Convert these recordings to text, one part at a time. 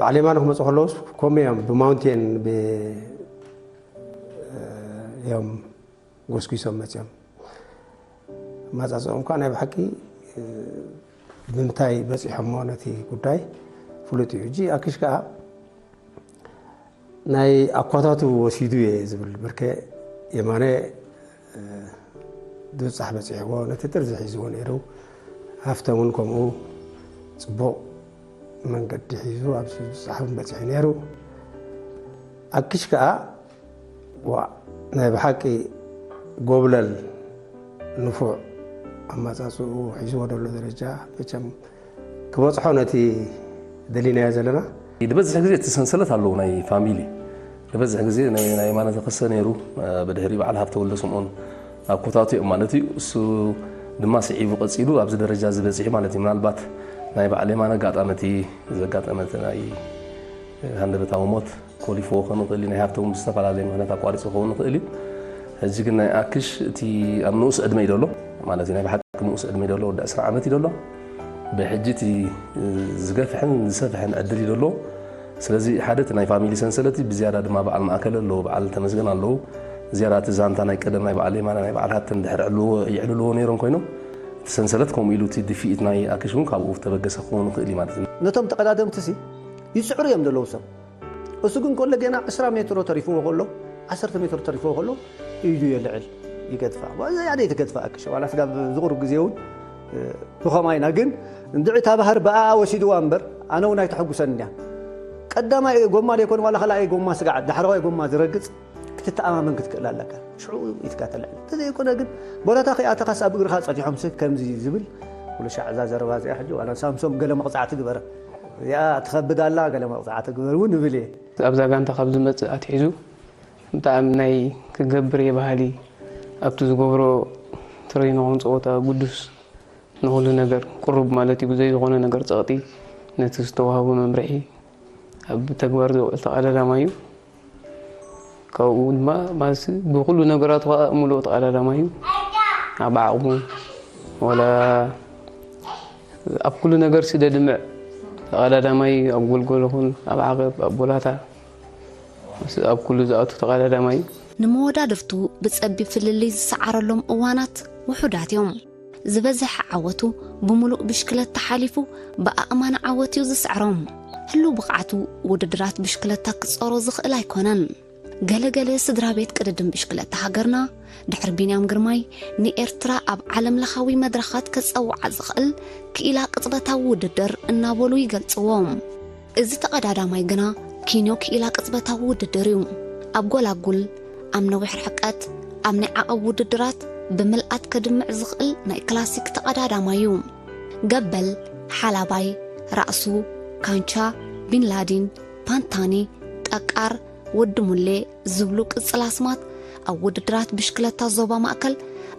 ዓሌማ ንክመፁ ከለውስ ከምኡ እዮም ብማውንቴን ብ- እዮም ጎስጒሶም መፅኦም። ኣመፃፅኦም ከዓ ናይ ብሓቂ ብምንታይ በፂሖሞ ነቲ ጉዳይ ፍሉጥ እዩ። ሕጂ ኣክሽ ከዓ ናይ ኣኳታቱ ወሲዱ እየ ዝብል ብርከ የማነ ብብፃሕ በፂሕዎ ነቲ ጥርዚ ሒዝዎ ነይሩ። ሃፍቶም እውን ከምኡ ፅቡቕ መንገዲ ሒዙ ኣብዚ ብብፃሕ እውን በፂሑ ነይሩ። ኣክሽ ከዓ ዋ ናይ ብሓቂ ጎብለል ንፉዕ ኣመፃፅኡ ሒዝዎ ዘሎ ደረጃ መቸም ክበፅሖ ነቲ ደሊናዮ ዘለና። ዝበዝሕ ግዜ እቲ ሰንሰለት ኣለዎ ናይ ፋሚሊ። ዝበዝሕ ግዜ ናይ ናይ የማነ ተኸሰ ነይሩ። ብድሕሪ በዓል ሃብተ ወልደ ስምኦን ኣብ ኮታቱ እዮም ማለት እዩ። እሱ ድማ ስዒቡ ቀፂሉ ኣብዚ ደረጃ ዝበፅሑ ማለት እዩ። ምናልባት ናይ በዓል የማነ ኣጋጣሚ እቲ ዘጋጠመ እቲ ናይ ሃንደበታዊ ሞት ኮሊፍዎ ክኸውን ይኽእል እዩ። ናይ ሃብቶም ብዝተፈላለየ ምኽንያት ኣቋሪፁ ክኸውን ይኽእል እዩ። ሕጂ ግን ናይ ኣክሽ እቲ ኣብ ንኡስ ዕድመ እዩ ዘሎ ማለት እዩ። ናይ ብሓቂ ንኡስ ዕድመ እዩ ዘሎ፣ ወዲ ዕስራ ዓመት እዩ ዘሎ። ብሕጂ እቲ ዝገፍሕን ዝሰፍሕን ዕድል እዩ ዘሎ። ስለዚ ሓደ እቲ ናይ ፋሚሊ ሰንሰለት እዩ። ብዝያዳ ድማ በዓል ማእከለ ኣለዉ፣ በዓል ተመስገን ኣለዉ። ዝያዳ እቲ ዛንታ ናይ ቀደም ናይ በዓል የማነ ናይ በዓል ሃብተን ድሕር የዕልልዎ ነይሮም ኮይኖም እቲ ሰንሰለት ከምኡ ኢሉ እቲ ድፍኢት ናይ ኣክሽ እውን ካብኡ ተበገሰ ክኸውን ይኽእል እዩ ማለት እዩ። ነቶም ተቐዳደምቲ ሲ ይፅዕሩ እዮም ዘለዉ ሰብ እሱ ግን ከሎ ገና ዕስራ ሜትሮ ተሪፍዎ ከሎ ዓሰርተ ሜትሮ ተሪፍዎ ከሎ ኢዱ የልዕል ይገድፋ። እዛ ያደ ትገድፋ ኣክሽ ዋላ ስጋብ ዝቕሩብ ግዜ እውን ብኸማይና ግን እንድዒ እታ ባህር ብኣኣ ወሲድዋ እምበር ኣነ እውን ኣይተሐጉሰን እያ። ቀዳማይ ጎማ ዘይኮነ ዋላ ካልኣይ ጎማ ስጋዕ ዳሕረዋይ ጎማ ዝረግፅ ክትተኣማመን ክትክእል ኣለካ። ሽዑ ኢትካ ተልዕል እንተዘይኮነ ግን ቦላታ ከይኣተኻስ ኣብ እግርኻ ፀኒሖምሲ ከምዚ ዝብል ኩሉ ሻዕ እዛ ዘረባ እዚኣ ሕጂ ዋላ ሳምሶም ገለ መቕፃዕቲ ግበረ እዚኣ ትኸብድ ኣላ ገለ መቕፃዕቲ ግበር እውን እብል እየ። ኣብዛ ጋንታ ካብ ዝመፅእ ኣትሒዙ ብጣዕሚ ናይ ክገብር እየ በሃሊ ኣብቲ ዝገብሮ ትሬን ይኹን ፀወታ ግዱስ ንኹሉ ነገር ቅሩብ ማለት እዩ ብዘይ ዝኾነ ነገር ፀቕጢ ነቲ ዝተዋህቦ መምርሒ ኣብ ተግባር ዘውዕል ተቐዳዳማይ እዩ። ካብኡ ድማ ማለት ብኩሉ ነገራቱ ከዓ ሙሉእ ተቐዳዳማይ እዩ። ኣብ ዓቕሙ ወላ ኣብ ኩሉ ነገር ስደድምዕ ተቐዳዳማይ እዩ። ኣብ ጎልጎል ይኹን ኣብ ዓቐብ ኣብ ቦላታ ኣብ ኩሉ ዝኣቱ ተቐዳዳማይ እዩ። ንመወዳድርቱ ብጸቢብ ፍልልይ ዝሰዓረሎም እዋናት ውሑዳት እዮም። ዝበዝሐ ዓወቱ ብምሉእ ብሽክለታ ሓሊፉ ብኣእማን ዓወት እዩ ዝስዕሮም። ህሉው ብቕዓቱ ውድድራት ብሽክለታ ክጸሮ ዝኽእል ኣይኮነን። ገለ ገለ ስድራ ቤት ቅድድም ብሽክለታ ሃገርና ድሕሪ ቢንያም ግርማይ ንኤርትራ ኣብ ዓለም ለኻዊ መድረኻት ከጸውዓ ዝኽእል ክኢላ ቅጽበታዊ ውድድር እናበሉ ይገልጽዎ። እዚ ተቐዳዳማይ ግና ኪንዮ ክኢላ ቅጽበታዊ ውድድር እዩ። ኣብ ጎላጉል፣ ኣብ ነዊሕ ርሕቀት፣ ኣብ ናይ ዓቐብ ውድድራት ብምልኣት ከድምዕ ዝኽእል ናይ ክላሲክ ተቐዳዳማይ እዩ። ገበል፣ ሓላባይ፣ ራእሱ፣ ካንቻ፣ ቢንላዲን፣ ፓንታኒ፣ ጠቃር፣ ወዲ ሙሌ ዝብሉ ቅጽል ኣስማት ኣብ ውድድራት ብሽክለታ ዞባ ማእከል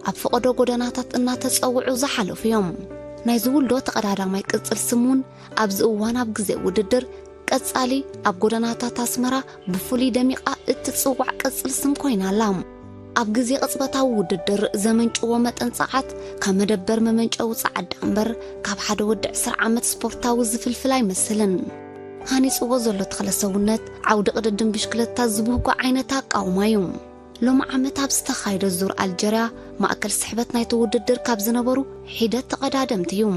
ኣብ ፈቐዶ ጎደናታት እናተጸውዑ ዝሓለፉ እዮም። ናይ ዝውልዶ ተቐዳዳማይ ቅጽል ስም እውን ኣብዚ እዋን ኣብ ግዜ ውድድር ቀጻሊ ኣብ ጎደናታት ኣስመራ ብፍሉይ ደሚቓ እትጽዋዕ ቅጽል ስም ኮይና ኣላ። ኣብ ግዜ ቅጽበታዊ ውድድር ዘመንጭዎ መጠን ጸዓት ካብ መደበር መመንጨዊ ጸዓት ደኣ እምበር ካብ ሓደ ወዲ ዕስራ ዓመት ስፖርታዊ ዝፍልፍል ኣይመስልን። ሃኒጽዎ ዘሎ ተኽለ ሰውነት ዓውዲ ቅድድም ብሽክለታ ዝብህጎ ዓይነት ኣቃውማ እዩ። ሎሚ ዓመት ኣብ ዝተኻየደ ዙር ኣልጀርያ ማእከል ስሕበት ናይቲ ውድድር ካብ ዝነበሩ ሒደት ተቐዳደምቲ እዩ።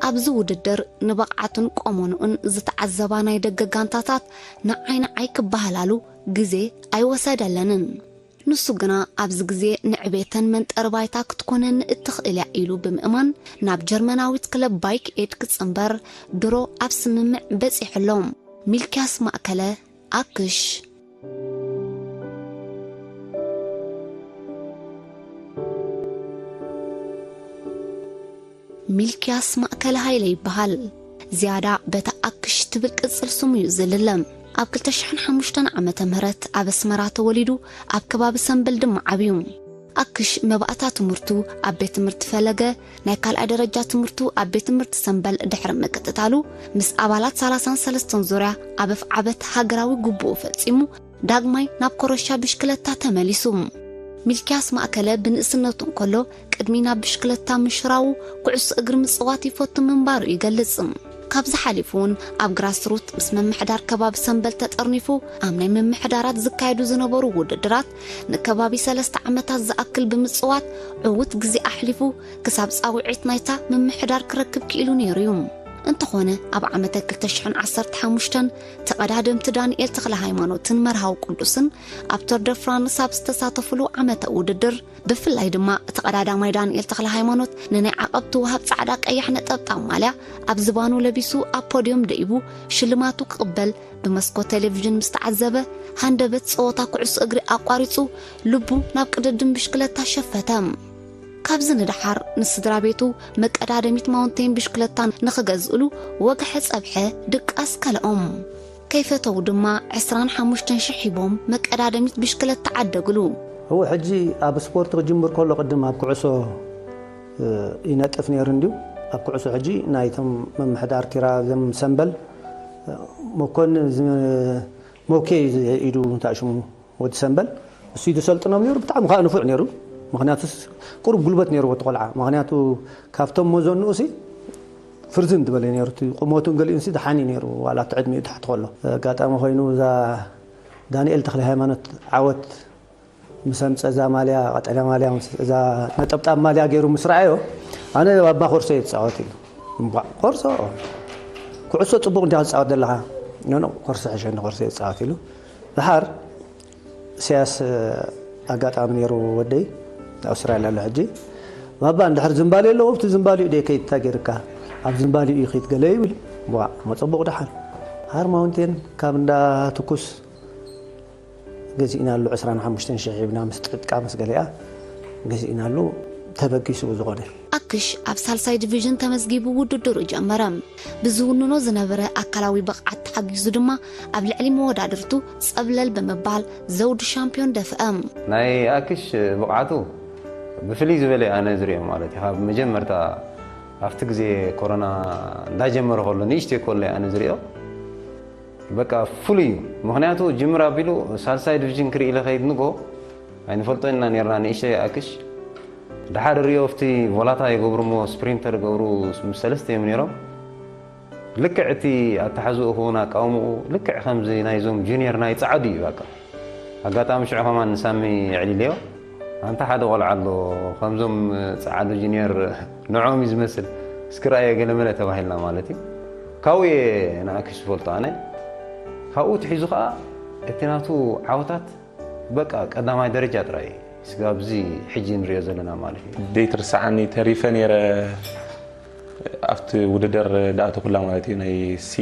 ኣብዚ ውድድር ንብቕዓቱን ቆመንኡን ዝተዓዘባ ናይ ደገ ጋንታታት ንዓይ ንዓይ ክበሃላሉ ግዜ ኣይወሰደለንን። ንሱ ግና ኣብዚ ግዜ ንዕቤተን መንጠሪ ባይታ ክትኮነኒ እትኽእል እያ ኢሉ ብምእማን ናብ ጀርመናዊት ክለብ ባይክ ኤድ ክጽንበር ድሮ ኣብ ስምምዕ በጺሑ ኣሎ። ሚልክያስ ማእከለ ኣክሽ። ሚልክያስ ማእከለ ሃይለ ይበሃል። ዝያዳ በታ ኣክሽ ትብል ቅጽል ስሙ እዩ ዝልለ። ኣብ ክልተ ሽሕን ሓሙሽተን ዓመተ ምህረት ኣብ ኣስመራ ተወሊዱ ኣብ ከባቢ ሰምበል ድማ ዓብዩ። ኣክሽ መባእታ ትምህርቱ ኣብ ቤት ትምህርቲ ፈለገ ናይ ካልኣይ ደረጃ ትምህርቱ ኣብ ቤት ትምህርቲ ሰምበል ድሕሪ ምቅጥታሉ ምስ ኣባላት ሰላሳን ሰለስተን ዙርያ ኣብ ኣፍዓበት ሃገራዊ ግቡኡ ፈጺሙ ዳግማይ ናብ ኮረሻ ብሽክለታ ተመሊሱ። ሚልክያስ ማእከለ ብንእስነቱ እንከሎ ቅድሚ ናብ ብሽክለታ ምሽራዉ ኩዕሶ እግሪ ምጽዋት ይፈቱ ምንባሩ ይገልጽ። ካብዚ ሓሊፉ እውን ኣብ ግራስሩት ምስ ምምሕዳር ከባቢ ሰምበል ተጠርኒፉ ኣብ ናይ ምምሕዳራት ዝካየዱ ዝነበሩ ውድድራት ንከባቢ ሰለስተ ዓመታት ዝኣክል ብምጽዋት ዕዉት ግዜ ኣሕሊፉ ክሳብ ጻውዒት ናይታ ምምሕዳር ክረክብ ክኢሉ ነይሩ እዩ። እንተኾነ ኣብ ዓመተ ክልተ ሽሕን ዓሰርተ ሓሙሽተን ተቐዳደምቲ ዳንኤል ተኽለ ሃይማኖትን መርሃዊ ቅዱስን ኣብ ቶር ደ ፍራንስ ኣብ ዝተሳተፉሉ ዓመተ ውድድር ብፍላይ ድማ እቲ ቀዳዳማይ ዳንኤል ተኽለ ሃይማኖት ንናይ ዓቐብቲ ወሃብ ጻዕዳ ቀያሕ ነጠብጣብ ማልያ ኣብ ዝባኑ ለቢሱ ኣብ ፖድዮም ደይቡ ሽልማቱ ክቕበል ብመስኮት ቴሌቪዥን ምስ ተዓዘበ ሃንደበት ጸወታ ኩዕሶ እግሪ ኣቋሪጹ ልቡ ናብ ቅድድም ብሽክለታ ሸፈተ። ካብዚ ንደሓር ንስድራ ቤቱ መቀዳደሚት ማውንቴን ብሽክለታ ንኽገዝእሉ ወግሐ ጸብሐ ድቃስ ከልኦም። ከይፈተው ድማ ዕስራን ሓሙሽተን ሽሕ ሂቦም መቀዳደሚት ብሽክለታ ዓደግሉ። እው ሕጂ ኣብ ስፖርት ክጅምር ከሎ ቅድም ኣብ ኩዕሶ ይነጥፍ ነይሩ እንድዩ። ኣብ ኩዕሶ ሕጂ ናይቶም ምምሕዳር ቲራ ዘም ሰምበል መኮንን ዝ- ሞኬ ኢዱ እንታይ ሽሙ ወዲ ሰምበል እሱ እዩ ዘሰልጥኖም ነይሩ። ብጣዕሚ ከዓ ንፉዕ ነይሩ። ምክንያቱስ ቁሩብ ጉልበት ነይርዎ እቲ ቆልዓ። ምክንያቱ ካብቶም መዘንኡ ሲ ፍርዝን ዝበለ ነይሩ። እቲ ቁመቱን ገሊኡን ሲ ደሓን እዩ ነይሩ፣ ዋላ እቲ ዕድሚኡ ታሕቲ ከሎ። ኣጋጣሚ ኮይኑ እዛ ዳንኤል ተክለ ሃይማኖት ዓወት ምስ ኣምፀ እዛ ማልያ፣ ቀጠልያ ማልያ፣ ምስ- እዛ ነጠብጣብ ማልያ ገይሩ ምስ ረኣዮ ኣነ ኣባ ኮርሶ እየ ዝፃወት ኢሉ። እምቧዕ ኮርሶ ኩዕሶ ፅቡቅ እንዲያ ዝፃወት ዘለካ። ኖ ኖ ኮርሶ ሕሸኒ ኮርሶ እየ ዝፃወት ኢሉ። ደሓር ኢሳያስ ኣጋጣሚ ነይሩ ወደይ ኣውስትራልያ ኣሎ ሕጂ። ባባ እንድሕር ዝንባሌ ኣለዎ ኣብቲ ዝንባሌኡ ደይ ከይድ እንታይ ገይርካ ኣብ ዝንባሌኡ ይኸይድ ገለ ይብል። ቧዕ መፀቡቕ ደሓን ሃር ማውንቴን ካብ እንዳ ትኩስ ገዚእናሉ ዕስራን ሓሙሽተን ሽሕ ሂብና ምስ ጥጥቃ ምስ ገሊኣ ገዚእናሉ ተበጊሱ ዝኾነ ኣክሽ ኣብ ሳልሳይ ዲቪዥን ተመዝጊቡ ውድድሩ ጀመረ። ብዝውንኖ ዝነበረ ኣካላዊ ብቕዓት ተሓጊዙ ድማ ኣብ ልዕሊ መወዳድርቱ ጸብለል ብምባል ዘውዲ ሻምፒዮን ደፍአ። ናይ ኣክሽ ብቕዓቱ ብፍልይ ዝበለ ኣነ ዝሪኦ ማለት እዩ። ካብ መጀመርታ ኣብቲ ግዜ ኮሮና እንዳጀመረ ከሎ ንእሽተይ ከሎ ኣነ ዝሪኦ በቃ ፍሉይ እዩ። ምኽንያቱ ጅምር ኣቢሉ ሳልሳይ ዲቪዥን ክርኢ ኢለ ከይድ ንጎ ኣይንፈልጦ ኢና ነርና ንእሽተይ ኣክሽ ድሓር ሪኦ ኣብቲ ቮላታ ይገብሩ እሞ ስፕሪንተር ገብሩ ምስ ሰለስተ እዮም ነይሮም። ልክዕ እቲ ኣተሓዝኡ ክውን ኣቃውምኡ ልክዕ ከምዚ ናይዞም ጁኒየር ናይ ጸዓዱ እዩ በቃ። ኣጋጣሚ ሽዑ ከማን ንሳሚ የዕሊለዮ ኣንታ ሓደ ቆልዓ ኣሎ ከምዞም ጸዓዱ ጁኒየር ንዖም እዩ ዝመስል እስኪ ረኣዮ ገለመለ ተባሂልና ማለት እዩ። ካብኡ እየ ንኣክሽ ዝፈልጦ ኣነ። ካብኡ ትሒዙ ከዓ እቲ ናቱ ዓወታት በቃ ቀዳማይ ደረጃ ጥራይ ስጋብ እዚ ሕጂ ንሪኦ ዘለና ማለት እዩ። ደይትርሰዓኒ ተሪፈ ነይረ ኣብቲ ውድድር ደኣተኩላ ማለት እዩ ናይ ሲ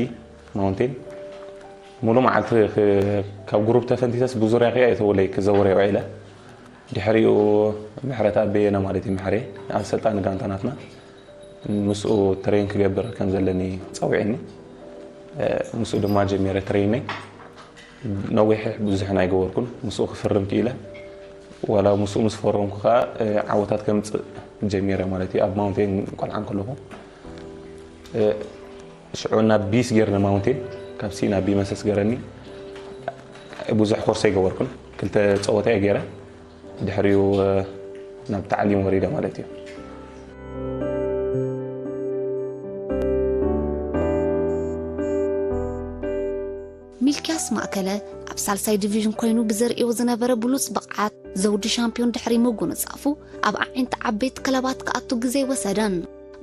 ማውንቴን ሙሉ መዓልቲ ክ- ካብ ግሩፕ ተፈንቲተስ ብዙርያ ክያ የተውለይ ክዘውረዮ ኢለ ድሕሪኡ ምሕረት ኣበየነ ማለት እዩ ምሕሬ ኣሰልጣኒ ጋንታ ናትና ምስኡ ትሬን ክገብር ከም ዘለኒ ጸዊዕኒ ምስኡ ድማ ጀሚረ ትሬነይ ነዊሕ ብዙሕ ኣይገበርኩን ምስኡ ክፍርም ክኢለ ዋላ ምስኡ ምስ ፈረምኩ ከዓ ዓወታት ከምፅእ ጀሚረ ማለት እዩ ኣብ ማውንቴን ቆልዓ ከለኹ ሽዑ ናብ ቢስ ገይርኒ ማውንቴን ካብ ሲ ናብ ቢ መሰስ ገረኒ ብዙሕ ኮርስ ኣይገበርኩን ክልተ ፀወታ እየ ገይረ ድሕሪኡ ናብ ታዕሊም ወሪደ ማለት እዩ። ሚልክያስ ማእከለ ኣብ ሳልሳይ ዲቪዥን ኮይኑ ብዘርእዮ ዝነበረ ብሉጽ ብቕዓት ዘውዲ ሻምፒዮን ድሕሪ ምጉንጻፉ ኣብ ኣዒንቲ ዓበይቲ ክለባት ክኣቱ ግዜ ኣይወሰደን።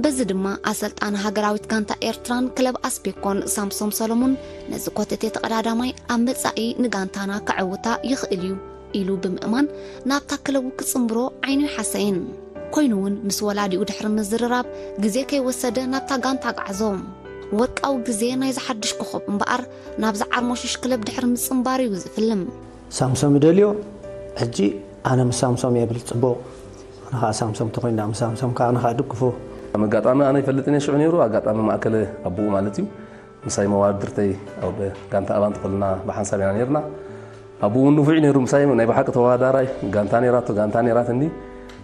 በዚ ድማ ኣሰልጣኒ ሃገራዊት ጋንታ ኤርትራን ክለብ ኣስቤኮን ሳምሶም ሰሎሙን ነዚ ኮተቴ ተቐዳዳማይ ኣብ መጻኢ ንጋንታና ከዕውታ ይኽእል እዩ ኢሉ ብምእማን ናብታ ክለቡ ክጽንብሮ ዓይኑ ይሓሰይን። ኮይኑ እውን ምስ ወላዲኡ ድሕሪ ምዝርራብ ግዜ ከይወሰደ ናብታ ጋንታ ኣግዓዞ። ወርቃዊ ግዜ ናይዚ ሓድሽ ኮኸብ እምበኣር ናብዚ ዓርሞሽሽ ክለብ ድሕሪ ምጽንባሩ እዩ ዝፍልም። ሳምሶም ይደልዮ ሕጂ ኣነ ምስ ሳምሶም እየ ብል ጽቡቕ ኣነ ኸዓ ሳምሶም ተኾይንና ምስ ሳምሶም ከዓ ኣነ ኸዓ ድግፎ። ከም ኣጋጣሚ ኣነ ይፈልጥን እየ ሽዑ ነይሩ ኣጋጣሚ ማእከለ ኣቦኡ ማለት እዩ ምሳይ መዋድርተይ ኣብ ጋንታ ኣባንቲ ከለና ብሓንሳብ ኢና ነይርና ኣቦኡ እውን ንፉዕ እዩ ነይሩ ምሳይ ናይ ብሓቂ ተወዳዳራይ ጋንታ ነይራቶ ጋንታ ነይራትኒ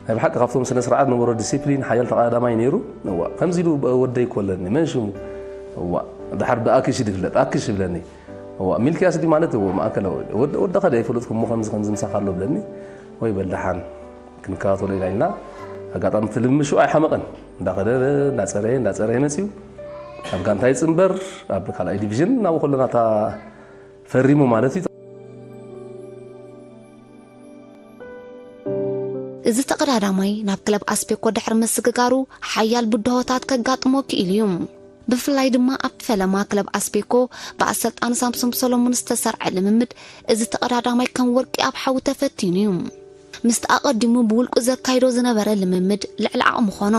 ናይ ብሓቂ ካብቶም ስነ ስርዓት ነበሮ ዲሲፕሊን ሓያል ተቐዳዳማይ ነይሩ እዋ ከምዚ ኢሉ ወደይ እኮ ኣለኒ መን ሽሙ እዋ ድሓር ብኣክሽ ድፍለጥ ኣክሽ ይብለኒ እዋ ሚልክያስ ድዩ ማለት እዎ ማእከላዊ ወዲ ከደ ኣይፈልጥኩ እሞ ከምዚ ከምዚ ምሳኻ ኣሎ ብለኒ ወይ በል ደሓን ክንከታተሎ ኢና ኢልና ኣጋጣሚ እቲ ልምምድ ሽዑ ኣይሓመቐን እንዳኸደ እንዳፀረየ እንዳፀረየ መፅዩ ኣብ ጋንታ ይጽንበር፣ ኣብ ካልኣይ ዲቪዥን ናብ ከለናታ ፈሪሙ ማለት እዩ። እዚ ተቐዳዳማይ ናብ ክለብ ኣስቤኮ ድሕሪ ምስግጋሩ ሓያል ብድሆታት ከጋጥሞ ክኢሉ እዩ። ብፍላይ ድማ ኣብቲ ፈለማ ክለብ ኣስቤኮ ብኣሰልጣኒ ሳምሶም ሰሎሞን ዝተሰርዐ ልምምድ እዚ ተቐዳዳማይ ከም ወርቂ ኣብ ሓዊ ተፈቲኑ እዩ። ምስቲ ኣቐዲሙ ብውልቁ ዘካይዶ ዝነበረ ልምምድ ልዕሊ ዓቕሙ ኾኖ።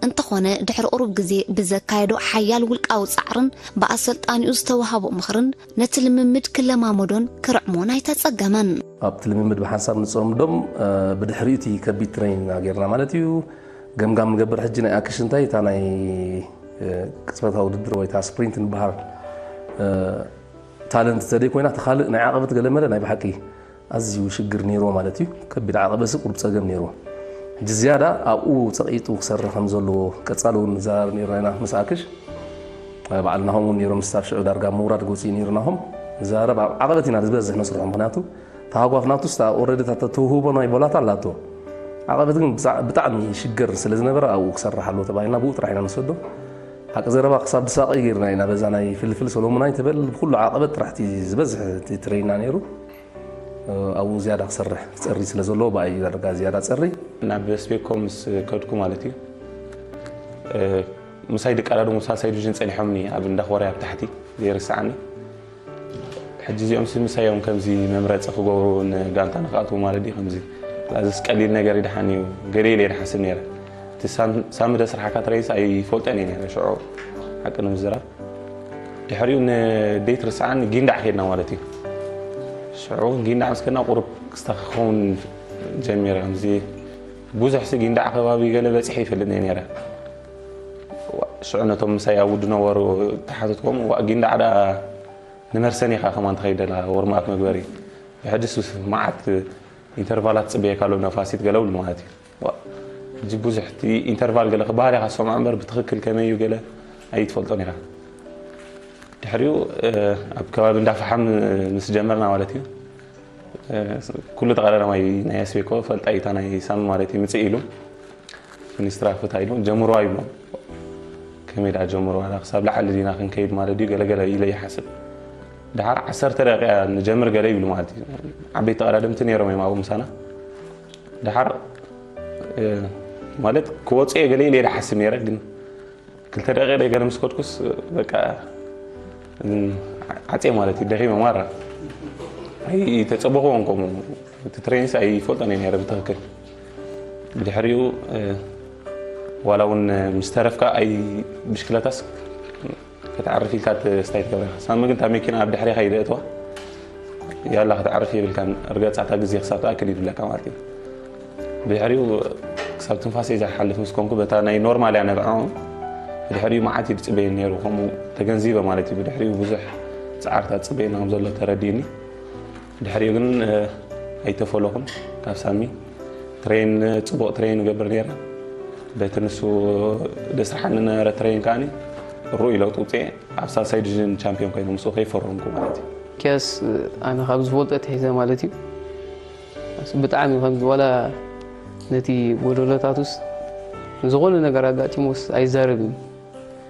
እንተኾነ ድሕሪ ቁሩብ ግዜ ብዘካየዶ ሓያል ውልቃዊ ጻዕርን ብኣሰልጣኒኡ ዝተዋህቦ ምኽርን ነቲ ልምምድ ክለማመዶን ክርዕሞን ኣይተጸገመን። ኣብቲ ልምምድ ብሓንሳብ ንጸምዶም ብድሕሪኡ እቲ ከቢድ ትሬኒንግ ጌርና ማለት እዩ። ገምጋም ንገብር ሕጂ ናይ ኣክሽንታይ እታ ናይ ቅጽበታዊ ውድድር ወይ እታ ስፕሪንት ንበሃል ታለንት ተደይ ኮይና እቲ ካልእ ናይ ዓቐበት ገለ መለ ናይ ብሓቂ ኣዝዩ ሽግር ነይርዎ ማለት እዩ። ከቢድ ዓቐበት ቁሩብ ጸገም ነይርዎ። ሕጂ ዝያዳ ኣብኡ ጸቒጡ ክሰርሕ ከም ዘለዎ ቀጻሊ እውን ንዘራረብ ነይርና ኢና ምስ ኣክሽ ባዕልናኹም እውን ነይሮም ስታፍ ሽዑ ዳርጋ ምውራድ ጎፂ ነይርናኹም ንዘራረብ ኣብ ዓቐበት ኢና ዝበዝሕ ነስርሖ ምክንያቱ ተሃጓፍ ናቱስ ኦረዲ ተተውህቦ ናይ ቦላታ ኣላቶ ዓቐበት ግን ብጣዕሚ ሽግር ስለ ዝነበረ ኣብኡ ክሰርሕ ኣለዎ ተባሂልና ብኡ ጥራሕ ኢና ንሰዶ ሓቂ ዘረባ ክሳብ ድሳቐይ ገይርና ኢና በዛ ናይ ፍልፍል ሰሎሙናይ ትበል ብኩሉ ዓቐበት ጥራሕቲ ዝበዝሕ ትሬና ነይሩ ኣብኡ ዝያዳ ክሰርሕ ክፀሪ ስለ ዘለዎ ብኣይ ዳርጋ ዝያዳ ፀሪ ናብ ስፔኮ ምስ ከድኩ ማለት እዩ ምሳይ ድቀዳደሙ ሳልሳይ ዲቪዥን ፀኒሖምኒ ኣብ እንዳ ኮርያ ኣብ ታሕቲ ዘይርስዓኒ ሕጂ እዚኦም ሲ ምሳይ እዮም ከምዚ መምረፂ ክገብሩ ንጋንታ ንክኣትዉ ማለት ድዩ ከምዚ ላዝስ ቀሊል ነገር ይድሓን እዩ ገለ ኢለ ይድሓስብ ነይረ እቲ ሳሚ ደስርሓካ ትረይስ ኣይፈልጠን እየ ነይረ ሽዑ ሓቂ ንምዝራብ ድሕሪኡ ንዴት ርስዓን ጊንዳዕ ከድና ማለት እዩ ሽዑ ጊንዳዕ ምስ ከድና ቁሩብ ክስታክ ክኸውን ጀሚረ ከምዚ ብዙሕ ሲ ጊንዳዕ ከባቢ ገለ በፂሐ ይፈልጥ እየ ነይረ ሽዑ ነቶም ምሳይ ኣብ ውድ ነበሩ ተሓተትኮም ዋእ ጊንዳዕ ደኣ ንመርሰን ኢኻ ከማን ትኸይድ ደላ ወርማኣፕ መግበሪ ብሕድስ መዓት ኢንተርቫላት ፅበየካ ኣሎ ነፋሲት ገለ ብሉ ማለት እዩ ሕጂ ብዙሕ እቲ ኢንተርቫል ገለ ክበሃል ኢኻ ዝሰምዖ እምበር ብትኽክል ከመይ እዩ ገለ ኣይትፈልጦን ኢኻ ድሕሪኡ ኣብ ከባቢ እንዳፈሓም ምስ ጀመርና ማለት እዩ ኩሉ ተቐዳዳማይ ናይ ኣስቤኮ ፈልጣ ኢታ ናይ ሳሚ ማለት እዩ ምፅእ ኢሉ ሚኒስትራ ፍታ ኢሉ ጀምርዋ ይብሎ ከመይ ዳ ጀምርዋ ክሳብ ላዕሊ ዲና ክንከይድ ማለት እዩ ገለገለ ኢለ ይሓስብ ድሓር ዓሰርተ ደቂቃ ንጀምር ገለ ይብሉ ማለት እዩ ዓበይቲ ተቐዳደምቲ ነይሮም እዮም ኣብኡ ምሳና ድሓር ማለት ክወፁ እየ ገለ ኢለ ይሓስብ ነይረ ግን ክልተ ደቂቕ ደይ ገለ ምስ ከድኩስ በቃ ዓፅየ ማለት እዩ ደኺመ ማራ ኣይተፀበኽዎን ከምኡ እቲ ትሬንስ ኣይፈልጦን እየ ነረ ብትኽክል ብድሕሪኡ ዋላ እውን ምስ ተረፍካ ኣይ ብሽክለታስ ክትዓርፍ ኢልካ ስታይ ትገብረ ሳሚ ግን እታ መኪና ኣብ ድሕሪኻ ይደእትዋ ያላ ክትዓርፍ የብልካን ርገፃ እታ ግዜ ክሳብ ትኣክል ይብለካ ማለት እዩ ብድሕሪኡ ክሳብ ትንፋሰይ ዝሓልፍ ምስ ኮንኩ በታ ናይ ኖርማል እያ ነብዐ ብድሕሪኡ መዓት እዩ ዝፅበየኒ ነይሩ ከምኡ ተገንዚበ ማለት እዩ ብድሕሪኡ ብዙሕ ፃዕርታት ፅበየና ከም ዘሎ ተረዲእኒ ድሕሪኡ ግን ኣይተፈለኹን ካብ ሳሚ ትሬን ፅቡቕ ትሬን እገብር ነይረ በቲ ንሱ ደስርሓኒ ነበረ ትሬን ከዓኒ ርኡይ ለውጢ ውፅኤ ኣብ ሳልሳይ ዲቪዥን ቻምፒዮን ኮይኑ ምስኡ ከይፈረምኩ ማለት እዩ ኪያስ ኣነ ካብ ዝፈልጦ ትሒዘ ማለት እዩ ብጣዕሚ ከምዚ ዋላ ነቲ ጎደሎታቱስ ዝኾነ ነገር ኣጋጢሞስ ኣይዛረብን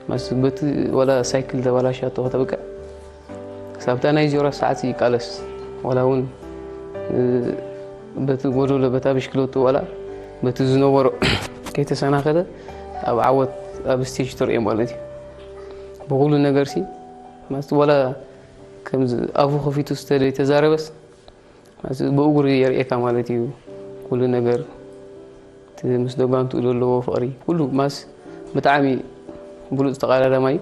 ማስ በቲ ዋላ ሳይክል ተባላሻቶ ከተብቅዕ ክሳብታ ናይ ዜሮ ሰዓት ይቃለስ ዋላ እውን በቲ ጎደሎ በታ ብሽክለቱ ዋላ በቲ ዝነበሮ ከይተሰናኸለ ኣብ ዓወት ኣብ ስቴጅ ትርእዮ ማለት እዩ ብኩሉ ነገር ሲ ማለት ዋላ ከምዚ ኣፉ ከፊቱ ስተደ ተዛረበስ ብእግሩ የርእየካ ማለት እዩ ኩሉ ነገር ምስ ደጓንቱ ዘለዎ ፍቕሪ ኩሉ ማስ ብጣዕሚ ብሉፅ ተቐዳዳማይ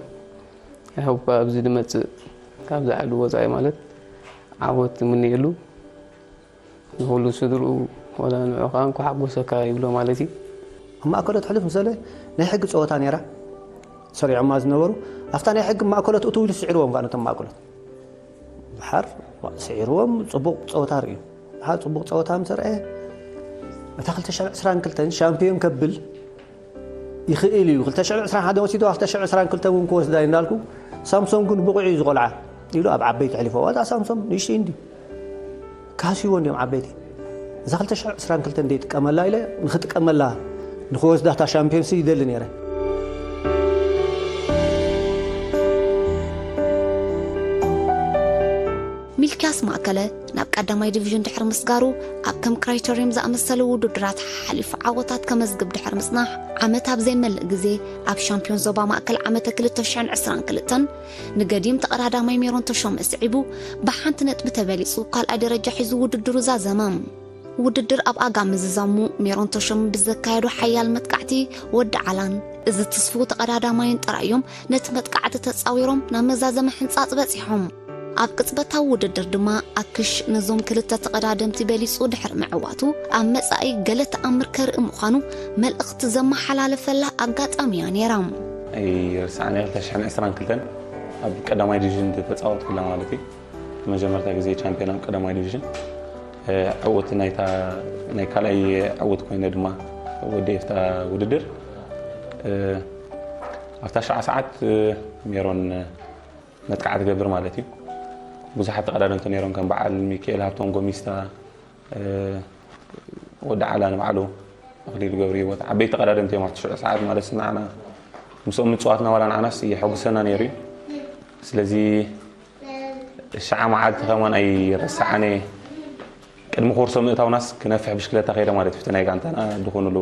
ይሃብካ ኣብዚ ድመፅእ ካብዚ ዓዲ ወፃኢ ማለት ዓወት ትምነየሉ ንኩሉ ስድርኡ ወላ ንዑ ከዓ እንኳ ሓጎሰካ ይብሎ ማለት እዩ ኣብ ማእከሎት ሕልፍ ምሰለ ናይ ሕጊ ፀወታ ነይራ ሰሪዖማ ዝነበሩ ኣብታ ናይ ሕጊ ማእከሎት እትው ኢሉ ስዒርዎም ከዓ ነቶም ማእከሎት ድሓር ስዒርዎም ፅቡቕ ፀወታ ርእዩ ድሓር ፅቡቕ ፀወታ ምስ ረአ እታ ክልተ ሽሕን ዕስራን ክልተን ሻምፒዮን ከብል ይኽእል እዩ ክልተ ሽሕን ዕስራን ሓደን ወሲዱ ኣብ ክልተ ሽሕን ዕስራን ክልተን እውን ክወስዳ እዩ እንዳልኩ ሳምሶም ግን ብቑዕ እዩ ዝቖልዓ ኢሉ ኣብ ዓበይቲ ኣሕሊፎ ዋላ ሳምሶም ንእሽተይ እንድዩ ካስይዎ እንድዮም ዓበይቲ እዛ ክልተ ሽሕን ዕስራን ክልተን ደይጥቀመላ ኢለ ንኽጥቀመላ ንኽወስዳ እታ ሻምፒዮንስ ይደሊ ነይረ ሚክያስ ማእከለ ናብ ቀዳማይ ዲቪዥን ድሕሪ ምስጋሩ፣ ኣብ ከም ክራይተርዮም ዝኣመሰሉ ውድድራት ሓሓሊፉ ዓወታት ከመዝግብ ድሕሪ ምጽናሕ፣ ዓመት ኣብ ዘይመልእ ግዜ ኣብ ሻምፒዮን ዞባ ማእከል ዓመተ ክልተ ሽሕን ዕስራን ክልተን ንገዲም ተቐዳዳማይ ሜሮን ተሾመ ስዒቡ፣ ብሓንቲ ነጥቢ ተበሊጹ ካልኣይ ደረጃ ሒዙ ውድድሩ ዛዘመ። ውድድር ኣብ ኣጋ ምዝዛሙ ሜሮን ተሾመ ብዘካየዶ ሓያል መጥቃዕቲ ወዲ ዓላን እዚ ትስፉው ተቐዳዳማይን ጥራይ እዮም ነቲ መጥቃዕቲ ተጻዊሮም ናብ መዛዘሚ ሕንጻጽ በጺሖም። ኣብ ቅጽበታዊ ውድድር ድማ ኣክሽ ነዞም ክልተ ተቐዳደምቲ በሊጹ ድሕሪ ምዕዋቱ ኣብ መጻኢ ገለ ተኣምር ከርኢ ምዃኑ መልእኽቲ ዘመሓላለፈላ ኣጋጣሚ እያ ነይራ። ኣይርስዓን እየ። ክልተ ሽሕን ዕስራን ክልተን ኣብ ቀዳማይ ዲቪዥን ተጻወትኩላ ማለት እዩ። መጀመርታ ግዜ ቻምፒዮን ኣብ ቀዳማይ ዲቪዥን። እ፣ ዕውት ናይታ፣ ናይ ካልኣይ ዕውት ኮይነ ድማ ወዲ ኤፍታ ውድድር። እ፣ ኣብታ ሽዓ ሰዓት፣ እ፣ ሜሮን መጥቃዕቲ ትገብር ማለት እዩ። ብዙሓት ተቐዳደምቲ ነይሮም፣ ከም በዓል ሚካኤል ሃብቶም ጎሚስታ፣ እ፣ ወዲ ዓላ ንባዕሉ፣ ኣኽሊሉ ገብረ ህይወት፣ ዓበይቲ ተቐዳደምቲ እዮም ኣብቲ ሽዑ ሰዓት ማለት ንዓና ምስኦም ምጽዋትና ዋላ ንዓናስ የሐጉሰና ነይሩ እዩ። ስለዚ ሽዓ መዓልቲ ከማን ኣይረስዓን እየ። ቅድሚ ኮርሶ ምእታውናስ ክነፍሕ ብሽክለታ ከይደ ማለት እዩ። እቲ ናይ ጋንታና ድኾኑሉ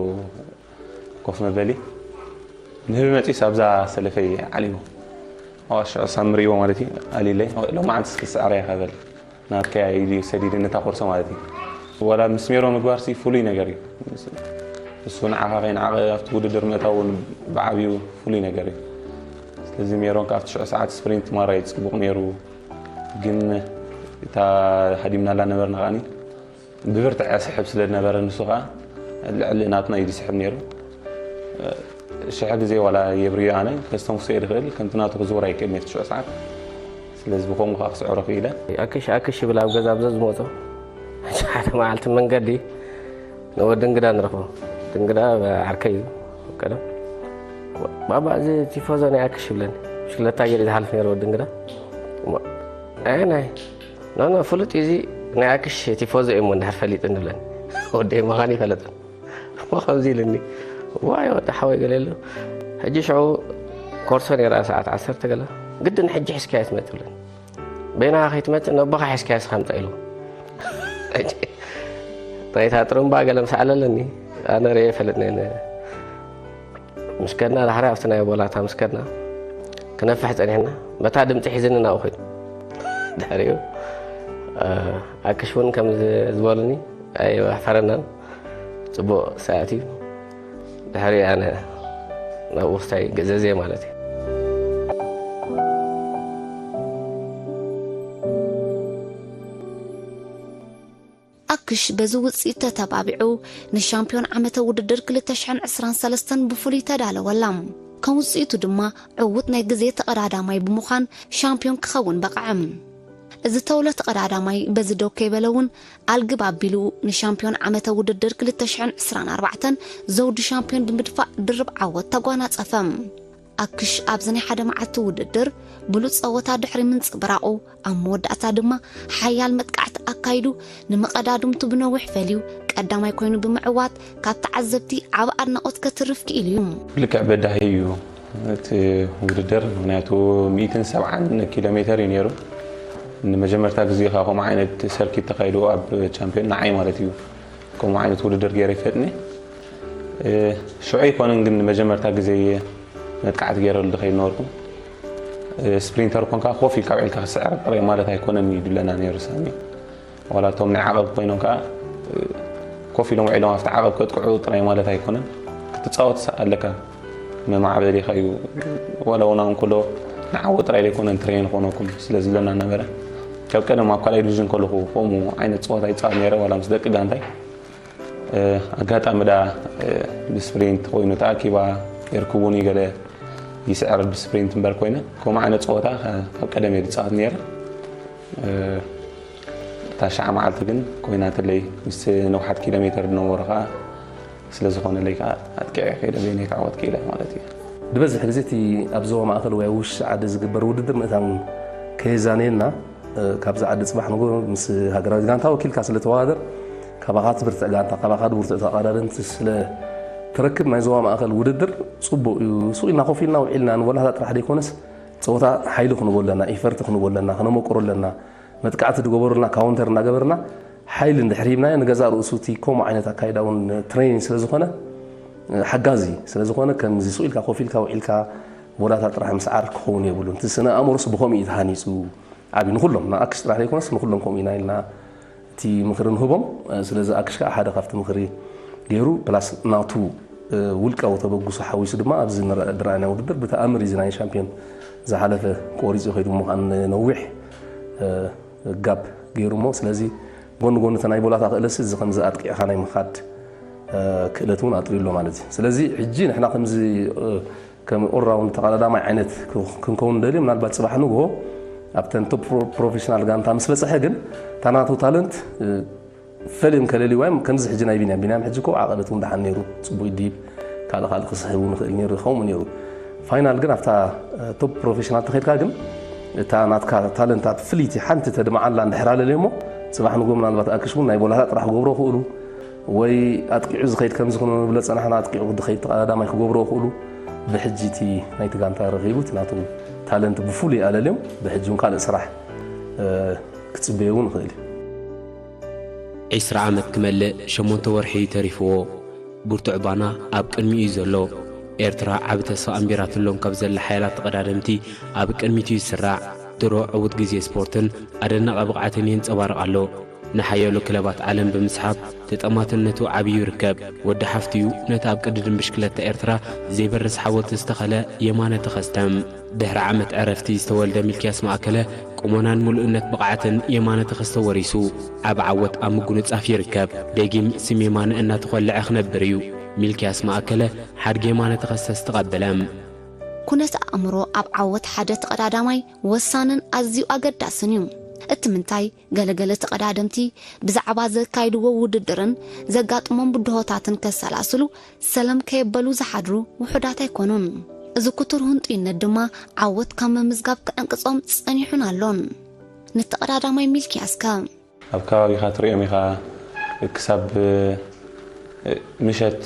ኮፍ መበሊ ንህቢ መጺስ ኣብዛ ሰለፈይ ዓሊቡ። ኣዋ ሽዑ ሳምሪዎ ማለት እዩ። ኣሊለይ ሎማዓንትስ ክስዕራ ኢኻ በል። ናትከያ ኢሉ ሰዲድኒ እታ ኮርሶ ማለት እዩ። ዋላ ምስ ሜሮ ምግባርሲ ፍሉይ ነገር እዩ። እሱ ንዓኻ ከይንዓቐ ኣብቲ ውድድር ምእታው እውን ብዓብዩ ፍሉይ ነገር እዩ። ስለዚ ሜሮን ከኣ ኣብቲ ሽዑ ሰዓት ስፕሪንት ማራ እዩ ጽቡቕ ነይሩ። ግን እታ ሃዲምናላ ነበርና ከኣኒ ብብርትዐ ስሕብ ስለ ዝነበረ ንሱ ከኣ ልዕሊ ናትና እዩ ዝስሕብ ነይሩ። ሽሕ ግዜ ዋላ የብርዮ ኣነ ከስተንፍሶ እየ ዝኽእል፣ ከምቲ ናቱ ክዝውር ኣይክእልን እየ እቲ ሽዑ ሰዓት። ስለዚ ብኸምኡ ከኣ ክስዕሮ ክኢለ። ኣክሽ ኣክሽ ይብል ኣብ ገዛ ኣብ ዘዝመጾ። ሓደ መዓልቲ መንገዲ ንወዲ እንግዳ ንረኽቦ። ወዲ እንግዳ ዓርከይ እዩ ቀደም። "ባባ፣ እዚ ቲፎዞ ናይ ኣክሽ" ይብለኒ። ብሽክለታ ገይሩ ዝሓልፍ ነይሩ ወዲ እንግዳ። እሞ፣ "ኣይ፣ ናይ፣ ኖ፣ ኖ፣ ፍሉጥ እዩ፣ እዚ ናይ ኣክሽ ቲፎዞ እዩ እሞ እንድሕር ፈሊጡ" ንብለኒ። ወደይ ምዃኑ ይፈለጥን። እሞ ከምዚ ኢልኒ፣ "ዋይ፣ ወዲ ሓወይ" ገለ ኣሎ። ሕጂ ሽዑ ኮርሶ ነይራ ሰዓት ዓሰርተ ገለ። "ግድን ሕጂ ሒዝካያ ትመጽእ" ብለኒ። "በይንኻ ከይትመጽእ ነቦኻ ሒዝካያ ስኻ ምጻእ" ኢሉ። ናይታ ጥሩምባ ገለ ምስ ኣለለኒ፣ ኣነ ርእየ ይፈልጥ ነይነ። ምስ ከድና ዳሕራይ ኣብቲ ናይ ቦላታ ምስ ከድና፣ ክነፍሕ ጸኒሕና፣ በታ ድምጺ ሒዝኒ ናብኡ ኸይዱ። ድሕሪኡ፣ እ፣ ኣክሽ እውን ከም ዝ-፣ ዝበሉኒ ኣየሕፈረናን። ጽቡቕ ሰዓት እዩ። ድሕሪ ኣነ ናብ ውስታይ ገዘዜ ማለት እዩ። ኣክሽ በዚ ውጽኢት ተተባቢዑ ንሻምፒዮን ዓመተ ውድድር ክልተ ሽሕን ዕስራን ሰለስተን ብፍሉይ ተዳለወላ። ከም ውጽኢቱ ድማ ዕዉት ናይ ግዜ ተቐዳዳማይ ብምዃን ሻምፒዮን ክኸውን በቕዐ። እዚ ተውለ ተቐዳዳማይ በዚ ደው ከይበለ እውን ኣልግብ ኣቢሉ ንሻምፒዮን ዓመተ ውድድር ክልተ ሽሕን ዕስራን ኣርባዕተን ዘውዲ ሻምፒዮን ብምድፋእ ድርብ ዓወት ተጓናጸፈ። ኣክሽ ኣብዚ ናይ ሓደ መዓልቲ ውድድር ብሉጽ ጸወታ ድሕሪ ምንጽብራቑ፣ ኣብ መወዳእታ ድማ ሓያል መጥቃዕቲ ኣካይዱ፣ ንመቐዳድምቱ ብነዊሕ ፈልዩ ቀዳማይ ኮይኑ ብምዕዋት ካብ ተዓዘብቲ ዓቢ ኣድናቖት ከትርፍ ክኢሉ እዩ። ልክዕ በዳሂ እዩ። እቲ ውድድር፣ ምኽንያቱ ሚእትን ሰብዓን ኪሎ ሜተር እዩ ነይሩ። ንመጀመርታ ግዜ ከኣ ከምኡ ዓይነት ሰርኪት ተኻይዱ ኣብ ቻምፒዮን፣ ንዓይ ማለት እዩ፣ ከምኡ ዓይነት ውድድር ገይረ ይፈጥኒ። እ፣ ሽዑ ኣይኮነን ግን ንመጀመርታ ግዜ መጥቃዕቲ ገይረሉ ዝኸይድ ነበርኩ። እ፣ ስፕሪንተር ኮንካ ኮፍ ኢልካ ውዒልካ ክስዕር ጥራይ ማለት ኣይኮነን እዩ ድለና ነይሩ ሳሚ። ዋላ እቶም ናይ ዓቐብ ኮይኖም ከኣ፣ እ፣ ኮፍ ኢሎም ውዒሎም ኣብቲ ዓቐብ ከጥቅዑ ጥራይ ማለት ኣይኮነን። ክትጻወት ኣለካ። መማዕበሊኻ እዩ። ዋላ እውን እንከሎ ንዓወት ጥራይ ዘይኮነ ንትሬን ክኾነኩም ስለ ዝለና ነበረ። ካብ ቀደም ኣብ ካልኣይ ዲቪዥን ከለኹ ከምኡ ዓይነት ጸወታ ይጻወት ነይረ፣ ዋላ ምስ ደቂ ጋንታይ። እ፣ ኣጋጣሚ ደኣ፣ እ፣ ብስፕሪንት ኮይኑ ተኣኪባ የርክቡኒ ገለ ይስዕር ብስፕሪንት እምበር ኮይነ፣ ከምኡ ዓይነት ጸወታ ካብ ቀደም እየ ዝጻወት ነይረ። እ፣ እታ ሽዓ መዓልቲ ግን ኮይናትለይ፣ ምስ ነውሓት ኪሎ ሜተር ዝነበሩ ከኣ ስለ ዝኾነለይ ከኣ ኣጥቂዐ ከይደ በይነይ ክዕወት ክኢለ ማለት እዩ። ዝበዝሕ ግዜ እቲ ኣብ ዞባ ማእከል ወይ ኣብ ውሽጢ ዓዲ ዝግበር ውድድር ምእታን ከየዛነየና፣ እ፣ ካብዛ ዓዲ ጽባሕ ንግሆ ምስ ሃገራዊት ጋንታ ወኪልካ ስለ ተወዳደር፣ ካባኻ ትብርትዕ ጋንታ፣ ካባኻ ድብርትዕ ተቐዳደምቲ ስለ ትረክብ ናይ ዞባ ማእከል ውድድር ጽቡቕ እዩ። ሱቕ ኢልና ኮፍ ኢልና ውዒልና ንቦላታ ጥራሕ ዘይኮነስ፣ ጸወታ ሓይሊ ክንቦ ኣለና፣ ኢፈርቲ ክንቦ ኣለና፣ ክነመቁሮ ኣለና። መጥቃዕቲ ዝገበሩልና ካውንተር እናገበርና ሓይሊ እንድሕር ሂብናዮ፣ ንገዛእ ርእሱ እቲ ከምኡ ዓይነት ኣካይዳ እውን ትሬኒንግ ስለ ዝኾነ፣ ሓጋዚ ስለ ዝኾነ፣ ከምዚ ስቕ ኢልካ ኮፍ ኢልካ ውዒልካ ቦላታት ጥራሕ ምስዓር ክኸውን የብሉን። እቲ ስነ ኣእምሮስ ብኸምኡ እዩ ተሃኒፁ። ዓብዩ ንኹሎም ንኣክሽ ጥራሕ ዘይኮነስ ንኹሎም ከምኡ ኢና ኢልና እቲ ምኽሪ ንህቦም። ስለዚ ኣክሽ ከዓ ሓደ ካብቲ ምኽሪ ገይሩ፣ ፕላስ ናቱ ውልቃዊ ተበግሶ ሓዊሱ ድማ ኣብዚ ዝረኣናዮ ውድድር ብተኣምር እዚ ናይ ሻምፒዮን ዝሓለፈ ቆሪፁ ከይዱ እሞ ከዓ ነዊሕ ጋፕ ገይሩ እሞ፣ ስለዚ ጎኒ ጎኒ እቲ ናይ ቦላታ ክእለትሲ እዚ ከምዚ ኣጥቂዕካ ናይ ምኻድ ክእለት እውን ኣጥርዩ ኣሎ ማለት እዩ። ስለዚ ሕጂ ንሕና ከምዚ ከም ኦልራውንድ ተቐዳዳማይ ዓይነት ክንከውን ንደልዩ፣ ምናልባት ፅባሕ ንግሆ ኣብተን ቶፕ ፕሮፌሽናል ጋንታ ምስ በፅሐ ግን እታ ናቱ ታለንት ፈልዮም ከለልዋ እዮም። ከምዚ ሕጂ ናይ ቢንያም፣ ቢንያም ሕጂ እኮ ዓቐበት እውን ደሓን ነይሩ፣ ፅቡቅ ይድይብ፣ ካልእ ካልእ ክስሕብ እውን ይኽእል ነይሩ፣ ከምኡ ነይሩ። ፋይናል ግን ኣብታ ቶፕ ፕሮፌሽናል ተኸድካ ግን እታ ናትካ ታለንት ኣብ ፍልይቲ ሓንቲ ተድምዓላ እንድሕር ኣለልዮ እሞ፣ ፅባሕ ንግሆ ምናልባት ኣክሽ እውን ናይ ቦላታ ጥራሕ ክገብሮ ክእሉ፣ ወይ ኣጥቂዑ ዝኸይድ ከምዚ ኩነ ንብሎ ጸናሕና፣ ኣጥቂዑ ክድኸይድ ተቐዳዳማይ ክገብሮ ክእሉ፣ ብሕጂ እቲ ናይቲ ጋንታ ረኺቡ እቲ ናቱ ታለንት ብፉሉይ ኣለልዮም ብሕጂ እውን ካልእ ስራሕ ክጽበዮ እውን ይኽእል እዩ። ዒስራ ዓመት ክመልእ ሸሞንተ ወርሒ እዩ ተሪፍዎ። ብርቱዕ ባና ኣብ ቅድሚኡ እዩ ዘሎ። ኤርትራ ዓቢ ተስፋ ኣንቢራትሎም ካብ ዘላ ሓያላት ተቐዳደምቲ ኣብ ቅድሚት እዩ ዝስራዕ። ድሮ ዕዉት ግዜ ስፖርትን ኣደናቒ ብቕዓትን የንጸባርቕ ኣሎ። ንሓያሎ ክለባት ዓለም ብምስሓብ ተጠማትነቱ ዓብዩ ይርከብ። ወዲ ሓፍትዩ ነቲ ኣብ ቅድድም ብሽክለታ ኤርትራ ዘይበርስ ሓወልቲ ዝተኸለ የማነ ተኸስተ። ድሕሪ ዓመት ዕረፍቲ ዝተወልደ ሚልክያስ ማእከለ ቁመናን ምሉእነት ብቕዓትን የማነ ተኸስተ ወሪሱ ዓቢ ዓወት ኣብ ምጉንጻፍ ይርከብ። ደጊም ስም የማነ እናተኾልዐ ክነብር እዩ። ሚልክያስ ማእከለ ሓድጊ የማነ ተኸስተ ዝተቐበለ። ኩነት ኣእምሮ ኣብ ዓወት ሓደ ተቐዳዳማይ ወሳንን ኣዝዩ ኣገዳስን እዩ። እቲ ምንታይ፣ ገለገለ ተቐዳደምቲ ብዛዕባ ዘካይድዎ ውድድርን ዘጋጥሞም ብድሆታትን ከሰላስሉ ሰለም ከየበሉ ዝሓድሩ ውሑዳት ኣይኮኑን። እዚ ክቱር ህንጡይነት ድማ ዓወት ካብ ምምዝጋብ ክዕንቅጾም ጸኒሑን ኣሎን። ንተቐዳዳማይ ሚልክያስከ? ኣብ ከባቢኻ ትሪኦም ኢኻ፣ ክሳብ ምሸት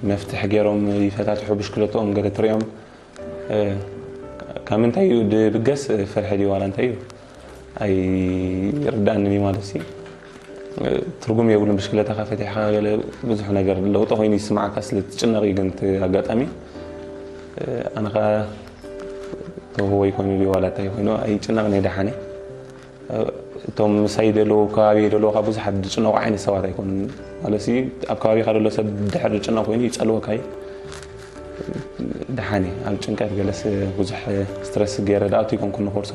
መፍትሕ ገይሮም ይፈታትሑ ብሽክለትኦም ገለ ትሪኦም። ካብ ምንታይ እዩ ድብገስ፣ ፍርሒ ድዩ ዋላ እንታይ እዩ ኣይርድኣንን እዩ ማለት ሲ። ትርጉም የብሉን ብሽክለታኻ ፈቲሕኻ ገለ ብዙሕ ነገር ለውጢ ኮይኑ ይስማዓካ ስለ ትጭነቕ እዩ ግን እቲ ኣጋጣሚ። ኣነ ኸኣ ተውህቦ ይኮይኑ ድዩ ዋላ እንታይ ኮይኑ ኣይጭነቕን እየ ደሓነ። እቶም ምሳይ ዘለዉ ከባቢ ዘለዉ ካብ ብዙሓት ዝጭነቑ ዓይነት ሰባት ኣይኮኑን። ማለትሲ ኣብ ከባቢኻ ዘሎ ሰብ ድሕር ዝጭነቕ ኮይኑ ይጸልወካ እዩ። ደሓን እየ ኣብ ጭንቀት ገለስ ብዙሕ ስትረስ ገይረ ድኣቱ ይኮንኩ ንኮርሶ።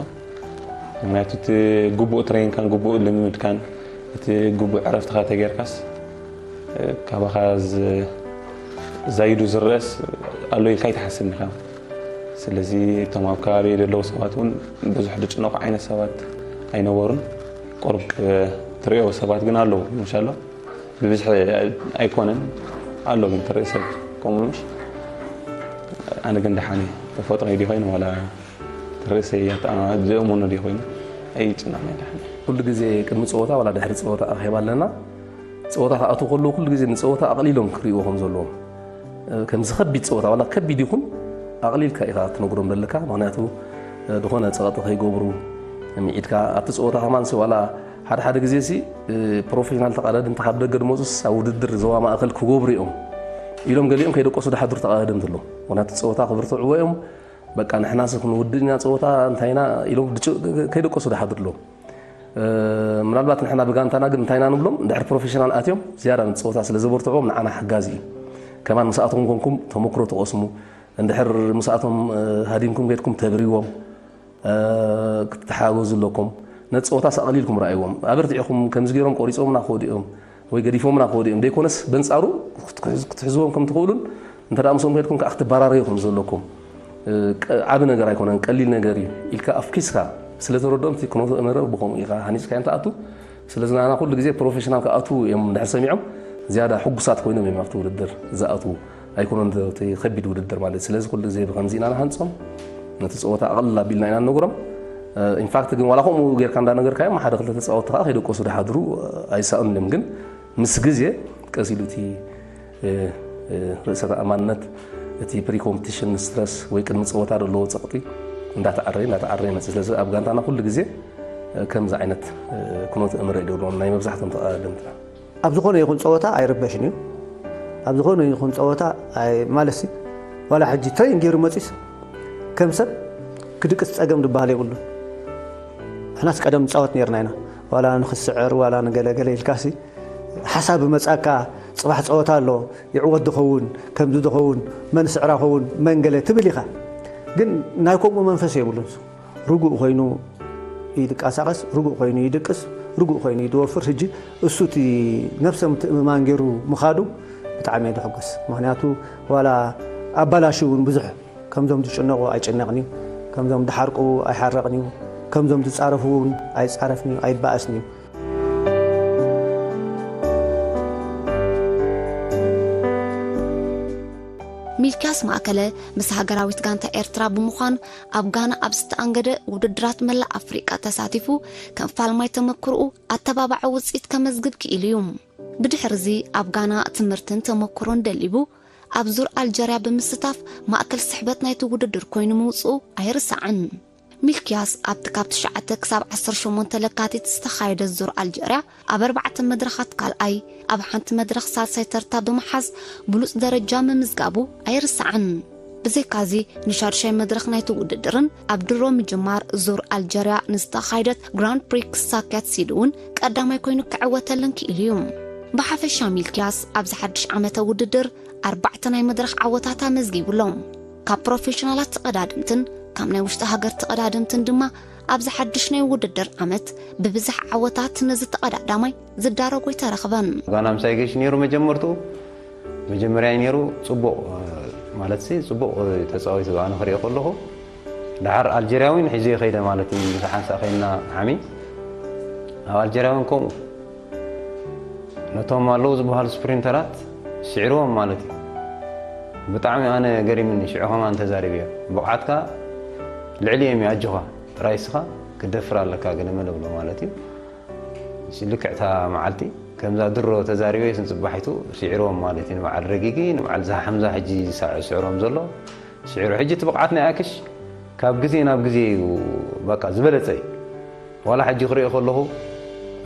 ምክንያቱ እቲ ግቡእ ትሬንካን ግቡእ ልምምድካን እቲ ግቡእ ዕረፍትኻ ተጌርካስ ካባኻ ዛይዱ ዝረአስ ኣሎ ኢልካ ኣይትሓስብን ኢኻ። ስለዚ እቶም ኣብ ከባቢ ዘለዉ ሰባት እውን ብዙሕ ዝጭነቑ ዓይነት ሰባት ኣይነበሩን። ቁሩብ ትሪኦ ሰባት ግን ኣለዉ። ምሻሎ ብብዝሒ ኣይኮነን ኣሎ ግን ትርኢ ሰብ ከምኡ ምሽ ኣነ ግን ደሓን እየ። ተፈጥሮ ዲ ኮይኑ ዋላ ትርእሰይ ኣጠማምታ ዝእምኖ ዲ ኮይኑ ኣይጭነቕ ናይ ደሓን። ኩሉ ግዜ ቅድሚ ፀወታ ዋላ ድሕሪ ፀወታ ኣኼባ ኣለና። ፀወታ ክኣትዉ ከለዉ ኩሉ ግዜ ንፀወታ ኣቕሊሎም ክርእይዎ ከም ዘለዎም፣ ከምዚ ከቢድ ፀወታ ዋላ ከቢድ ይኹን ኣቕሊልካ ኢኻ ትነግሮም ዘለካ። ምክንያቱ ዝኾነ ፀቕጢ ከይገብሩ፣ ምዒድካ ኣብቲ ፀወታ ከማንሲ ዋላ ሓደ ሓደ ግዜ ሲ ፕሮፌሽናል ተቐዳደምቲ ካብ ደገ ድመፁስ ኣብ ውድድር ዞባ ማእኸል ክገብሩ እዮም ኢሎም ገሊኦም ከይደቀሱ ድሓድሩ ተቐዳደምቲ ኣለዉ። ምክንያቱ ፀወታ ክብርትዕዎ እዮም። በቃ ንሕናስ ክንውድእ ኢና ፀወታ እንታይና ኢሎም ከይደቀሱ ድሓድሩ ኣለዉ። ምናልባት ንሕና ብጋንታና ግን እንታይ ኢና ንብሎም፣ እንድሕር ፕሮፌሽናል ኣትዮም ዝያዳ ንፀወታ ስለ ዘበርትዕዎም ንዓና ሓጋዚ እዩ። ከማን ምስኣቶም ኮንኩም ተመክሮ ትቐስሙ፣ እንድሕር ምስኣቶም ሃዲምኩም ከድኩም ተብርይዎም ክትተሓጋገዙ ኣለኩም። ነቲ ፀወታስ ኣቕሊልኩም ረኣይዎም። ኣበርቲዕኹም ከምዚ ገይሮም ቆሪፆምና ክወዱ እዮም ወይ ገዲፎምና ክወዱ እዮም ደይኮነስ በንፃሩ ክትሕዝዎም ከም ትኽእሉን እንተ ደኣ ምስኦም ከድኩም ከዓ ክትበራረዩ ከም ዘለኩም ዓቢ ነገር ኣይኮነን፣ ቀሊል ነገር እዩ ኢልካ ኣፍኪስካ ስለ ተረድኦም፣ እቲ ኩነተ መረብ ብኸምኡ ኢኻ ሃኒጽካዮ እንትኣቱ። ስለዚ ናና ኩሉ ግዜ ፕሮፌሽናል ክኣትዉ እዮም እንድሕር ሰሚዖም ዝያዳ ሕጉሳት ኮይኖም እዮም ኣብቲ ውድድር ዝኣትዉ። ኣይኮነን እቲ ከቢድ ውድድር ማለት። ስለዚ ኩሉ ግዜ ብኸምዚ ኢና ንሃንጾም፣ ነቲ ጸወታ ኣቐልል ኣቢልና ኢና ንነግሮም። ኢንፋክት ግን ዋላ ከምኡ ጌርካ እንዳነገርካዮም ሓደ ክልተ ተጻወትቲ ከኣ ከይደቀሱ ድሓድሩ ኣይሳእኑን እዮም። ግን ምስ ግዜ ቀስ ኢሉ እቲ ርእሰ ተኣማንነት፣ እቲ ፕሪ ኮምፕቲሽን ስትረስ ወይ ቅድሚ ጸወታ ዘለዎ ጸቕጢ እንዳተዓረየ እንዳተዓረየ ይመጽእ። ስለዚ ኣብ ጋንታና ኩሉ ግዜ ከምዚ ዓይነት ኩነት እምርእ ዶ ናይ መብዛሕቶም ተቐዳደምትና ኣብ ዝኾነ ይኹን ጸወታ ኣይርበሽን እዩ። ኣብ ዝኾነ ይኹን ጸወታ ኣይ ማለሲ ዋላ ሕጂ ትሬን ገይሩ መጺስ ከም ሰብ ክድቅስ ጸገም ዝበሃል የብሉን። ንሕናስ ቀደም ንጻወት ነርና ኢና። ዋላ ንኽስዕር ዋላ ንገለገለ ኢልካሲ ሓሳብ መጻካ ጽባሕ ጸወታ ኣሎ ይዕወት ዝኸውን ከምዚ ዝኸውን መን ስዕራ ኸውን መንገለ ትብል ኢኻ። ግን ናይ ከምኡ መንፈስ የብሉን። ርጉእ ኮይኑ ይንቀሳቐስ፣ ርጉእ ኮይኑ ይድቅስ፣ ርጉእ ኮይኑ ይድወፍር። ሕጂ እሱ እቲ ነብሰ ምትእምማን ገይሩ ምኻዱ ብጣዕሚ እየ ዝሕጎስ። ምኽንያቱ ዋላ ኣባላሽ እውን ብዙሕ ከምዞም ዝጭነቑ ኣይጭነቕን እዩ፣ ከምዞም ዝሓርቁ ኣይሓረቕን እዩ፣ ከምዞም ዝጻረፉ እውን ኣይጻረፍን እዩ፣ ኣይበኣስን እዩ። ሚልክያስ ማእከለ ምስ ሃገራዊት ጋንታ ኤርትራ ብምዃን ኣብ ጋና ኣብ ዝተኣንገደ ውድድራት መላእ ኣፍሪቃ ተሳቲፉ ከም ፋልማይ ተመክርኡ ኣተባባዒ ውፅኢት ከመዝግብ ክኢሉ እዩ። ብድሕርዚ ኣብ ጋና ትምህርትን ተመክሮን ደሊቡ ኣብ ዙር ኣልጀርያ ብምስታፍ ማእከል ስሕበት ናይቲ ውድድር ኮይኑ ምውፅኡ ኣይርሳዕን። ሚልክያስ ኣብቲ ካብ ትሽዓተ ክሳብ ዓሰርተ ሸሞንተ ለካቲት ዝተኻየደ ዙር ኣልጀርያ ኣብ ኣርባዕተ መድረኻት ካልኣይ፣ ኣብ ሓንቲ መድረኽ ሳልሳይ ተርታ ብምሓዝ ብሉጽ ደረጃ ምምዝጋቡ ኣይርሳዕን። ብዘይካዚ ንሻድሻይ መድረኽ ናይቲ ውድድርን ኣብ ድሮ ምጅማር ዙር ኣልጀርያ ንዝተኻየደት ግራንድ ፕሪክስ ሳክያት ሲድ እውን ቀዳማይ ኮይኑ ክዕወተለን ክኢሉ እዩ። ብሓፈሻ ሚልክያስ ኣብዚ ሓድሽ ዓመተ ውድድር ኣርባዕተ ናይ መድረኽ ዓወታት ኣመዝጊቡ ኣሎ። ካብ ፕሮፌሽናላት ተቐዳደምትን ካብ ናይ ውሽጢ ሃገር ተቐዳደምትን ድማ ኣብዚ ሓድሽ ናይ ውድድር ዓመት ብብዝሒ ዓወታት ነዚ ተቐዳዳማይ ዝዳረጎ ኣይተረኽበን። ጋና ምሳይ ገሽ ነይሩ መጀመርትኡ መጀመርያ ነይሩ ጽቡቕ ማለት ሲ ጽቡቕ ተጻዊቱ ኣነ ክሪኦ ከለኹ ደሓር ኣልጀርያዊን ሒዘ ከይደ ማለት እዩ ምስ ሓንሳእ ከይና ሓሚ ኣብ ኣልጀርያዊን ከምኡ ነቶም ኣለዉ ዝበሃሉ ስፕሪንተራት ስዒርዎም ማለት እዩ። ብጣዕሚ ኣነ ገሪምኒ ሽዑ ከማን ተዛሪብዮ ብቕዓትካ ልዕሊ እዮም ኣጆኻ ጥራይ እስኻ ክትደፍር ኣለካ ገለ መለ ብሎ ማለት እዩ። ልክዕታ መዓልቲ ከምዛ ድሮ ተዛሪበ ስንጽባሒቱ ስዒርዎም ማለት እዩ። ንበዓል ረጊጊ ንበዓል ዝሓምዛ ሕጂ ዝስዕሮም ዘሎ ስዒሩ ሕጂ እቲ ብቕዓት ናይ ኣክሽ ካብ ግዜ ናብ ግዜ እዩ በቃ ዝበለጸ እዩ። ዋላ ሕጂ ክሪኦ ከለኹ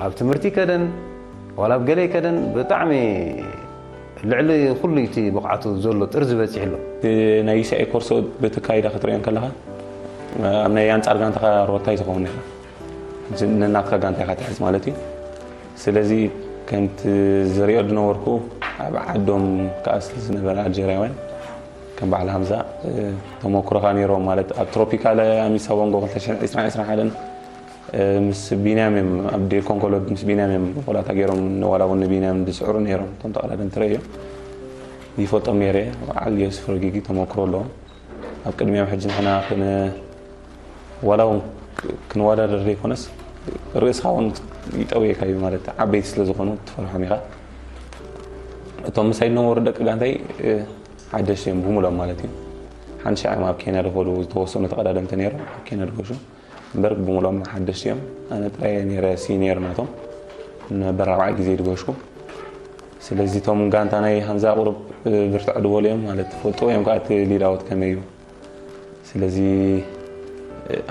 ኣብ ትምህርቲ ከደን ዋላ ኣብ ገለ ከደን ብጣዕሚ ልዕሊ ኩሉ እቲ ብቕዓቱ ዘሎ ጥርዚ በፂሑ ኣሎ። ናይ ዩሲኣይ ኮርሶ በተካይዳ ክትሪኦ ከለኻ ኣብ ናይ ኣንፃር ጋንታኻ ሮታይ ዝኸውን ኢኻ ነናትካ ጋንታ ኢኻ ትሕዝ ማለት እዩ። ስለዚ ከምቲ ዝሪኦ ዝነበርኩ ኣብ ዓዶም ከዓ ስለ ዝነበረ ኣልጀርያውያን ከም በዓል ሃምዛ ተመክሮኻ ነይሮም ማለት ኣብ ትሮፒካል ኣሚሳ ቦንጎ ክልተ ሽሕን ዕስራን ዕስራን ሓደን ምስ ቢንያም እዮም ኣብ ዴል ኮንኮሎ ምስ ቢንያም እዮም ቆላታ ገይሮም ንዋላ እውን ንቢንያም ዝስዕሩ ነይሮም እቶም ተቐዳደምቲ ርእዮም ይፈልጦም ነይረ በዓል ዮስፍ ረጊጊ ተመክሮ ኣለዎም ኣብ ቅድሚኦም ሕጂ ንሕና ዋላ እውን ክንወዳደር ዘይኮነስ ርእስኻ እውን ይጠውየካ እዩ ማለት ዓበይቲ ስለ ዝኾኑ ትፈርሖም ኢኻ እቶም ምሳይ ዝነበሩ ደቂ ጋንታይ ሓደሽቲ እዮም ብምሎም ማለት እዩ ሓንቲ ሻዕ ኣብ ኬንያ ዝኸዱ ዝተወሰኑ ተቐዳደምቲ ነይሮም ኣብ ኬንያ ዝገሹ እምበር ብምሎም ሓደሽቲ እዮም ኣነ ጥራይ ነይረ ሲኒየር ናቶም ነበር ራብዓይ ግዜ ዝገሽኩ ስለዚ እቶም ጋንታ ናይ ሃምዛ ቁሩብ ብርትዕ ዝበሉ እዮም ማለት ትፈልጥዎ እዮም ከዓ እቲ ሊድ ኣውት ከመይ እዩ ስለዚ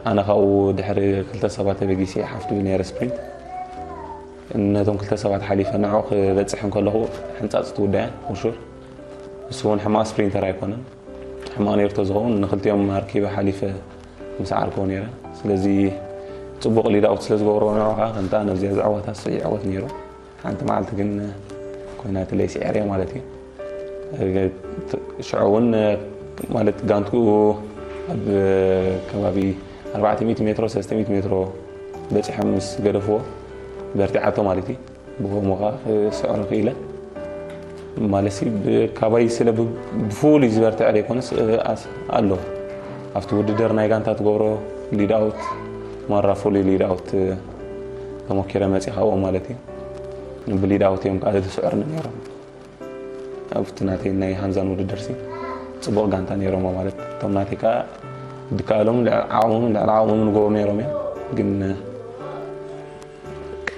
ኣነ ካብኡ ድሕሪ ክልተ ሰባት ተበጊሰ ሓፍ ድብል ነይረ ስፕሪንት ነቶም ክልተ ሰባት ሓሊፈ ንዕኡ ክበፅሕ እንከለኹ ሕንፃፅ ትውዳያን ውሹር እሱ እውን ሕማቕ ስፕሪንተር ኣይኮነን ሕማቕ ነይሩ ተዝኸውን ንክልቲኦም ኣርኪበ ሓሊፈ ምስ ዓርከዎ ነይረ ስለዚ ፅቡቕ ሊድ ኣውት ስለ ዝገብሮ ንዑ ከዓ ከምታ ነብዚኣ ዝዕወታ ይዕወት ነይሩ ሓንቲ መዓልቲ ግን ኮይናትለይ ስዒረ ማለት እዩ ሽዑ እውን ማለት ጋንትኡ ኣብ ከባቢ ኣርባዕተ ሚእቲ ሜትሮ ሰለስተ ሚእቲ ሜትሮ በፂሖም ምስ ገደፍዎ በርቲዓቶ ማለት እዩ ብከምኡ ከዓ ክስዕሮ ክኢለ ማለሲ ካባይ ስለ ብፍሉይ ዝበርትዐ ዘይኮነስ ኣሎ ኣብቲ ውድድር ናይ ጋንታ ትገብሮ ሊድ ኣውት ማራ ፍሉይ ሊድ ኣውት ተሞኪረ መፂእ ካብኦም ማለት እዩ ብሊድ ኣውት እዮም ከዓ ዝስዕሩኒ ነይሮም ኣብቲ ናተይ ናይ ሃንዛን ውድድር ሲ ፅቡቕ ጋንታ ነይሮም ማለት እቶም ናተይ ከዓ ድከኣሎም ልዕሊ ዓቕሞምን ልዕሊ ዓቕሞምን ንገብሩ ነይሮም እዮም ግን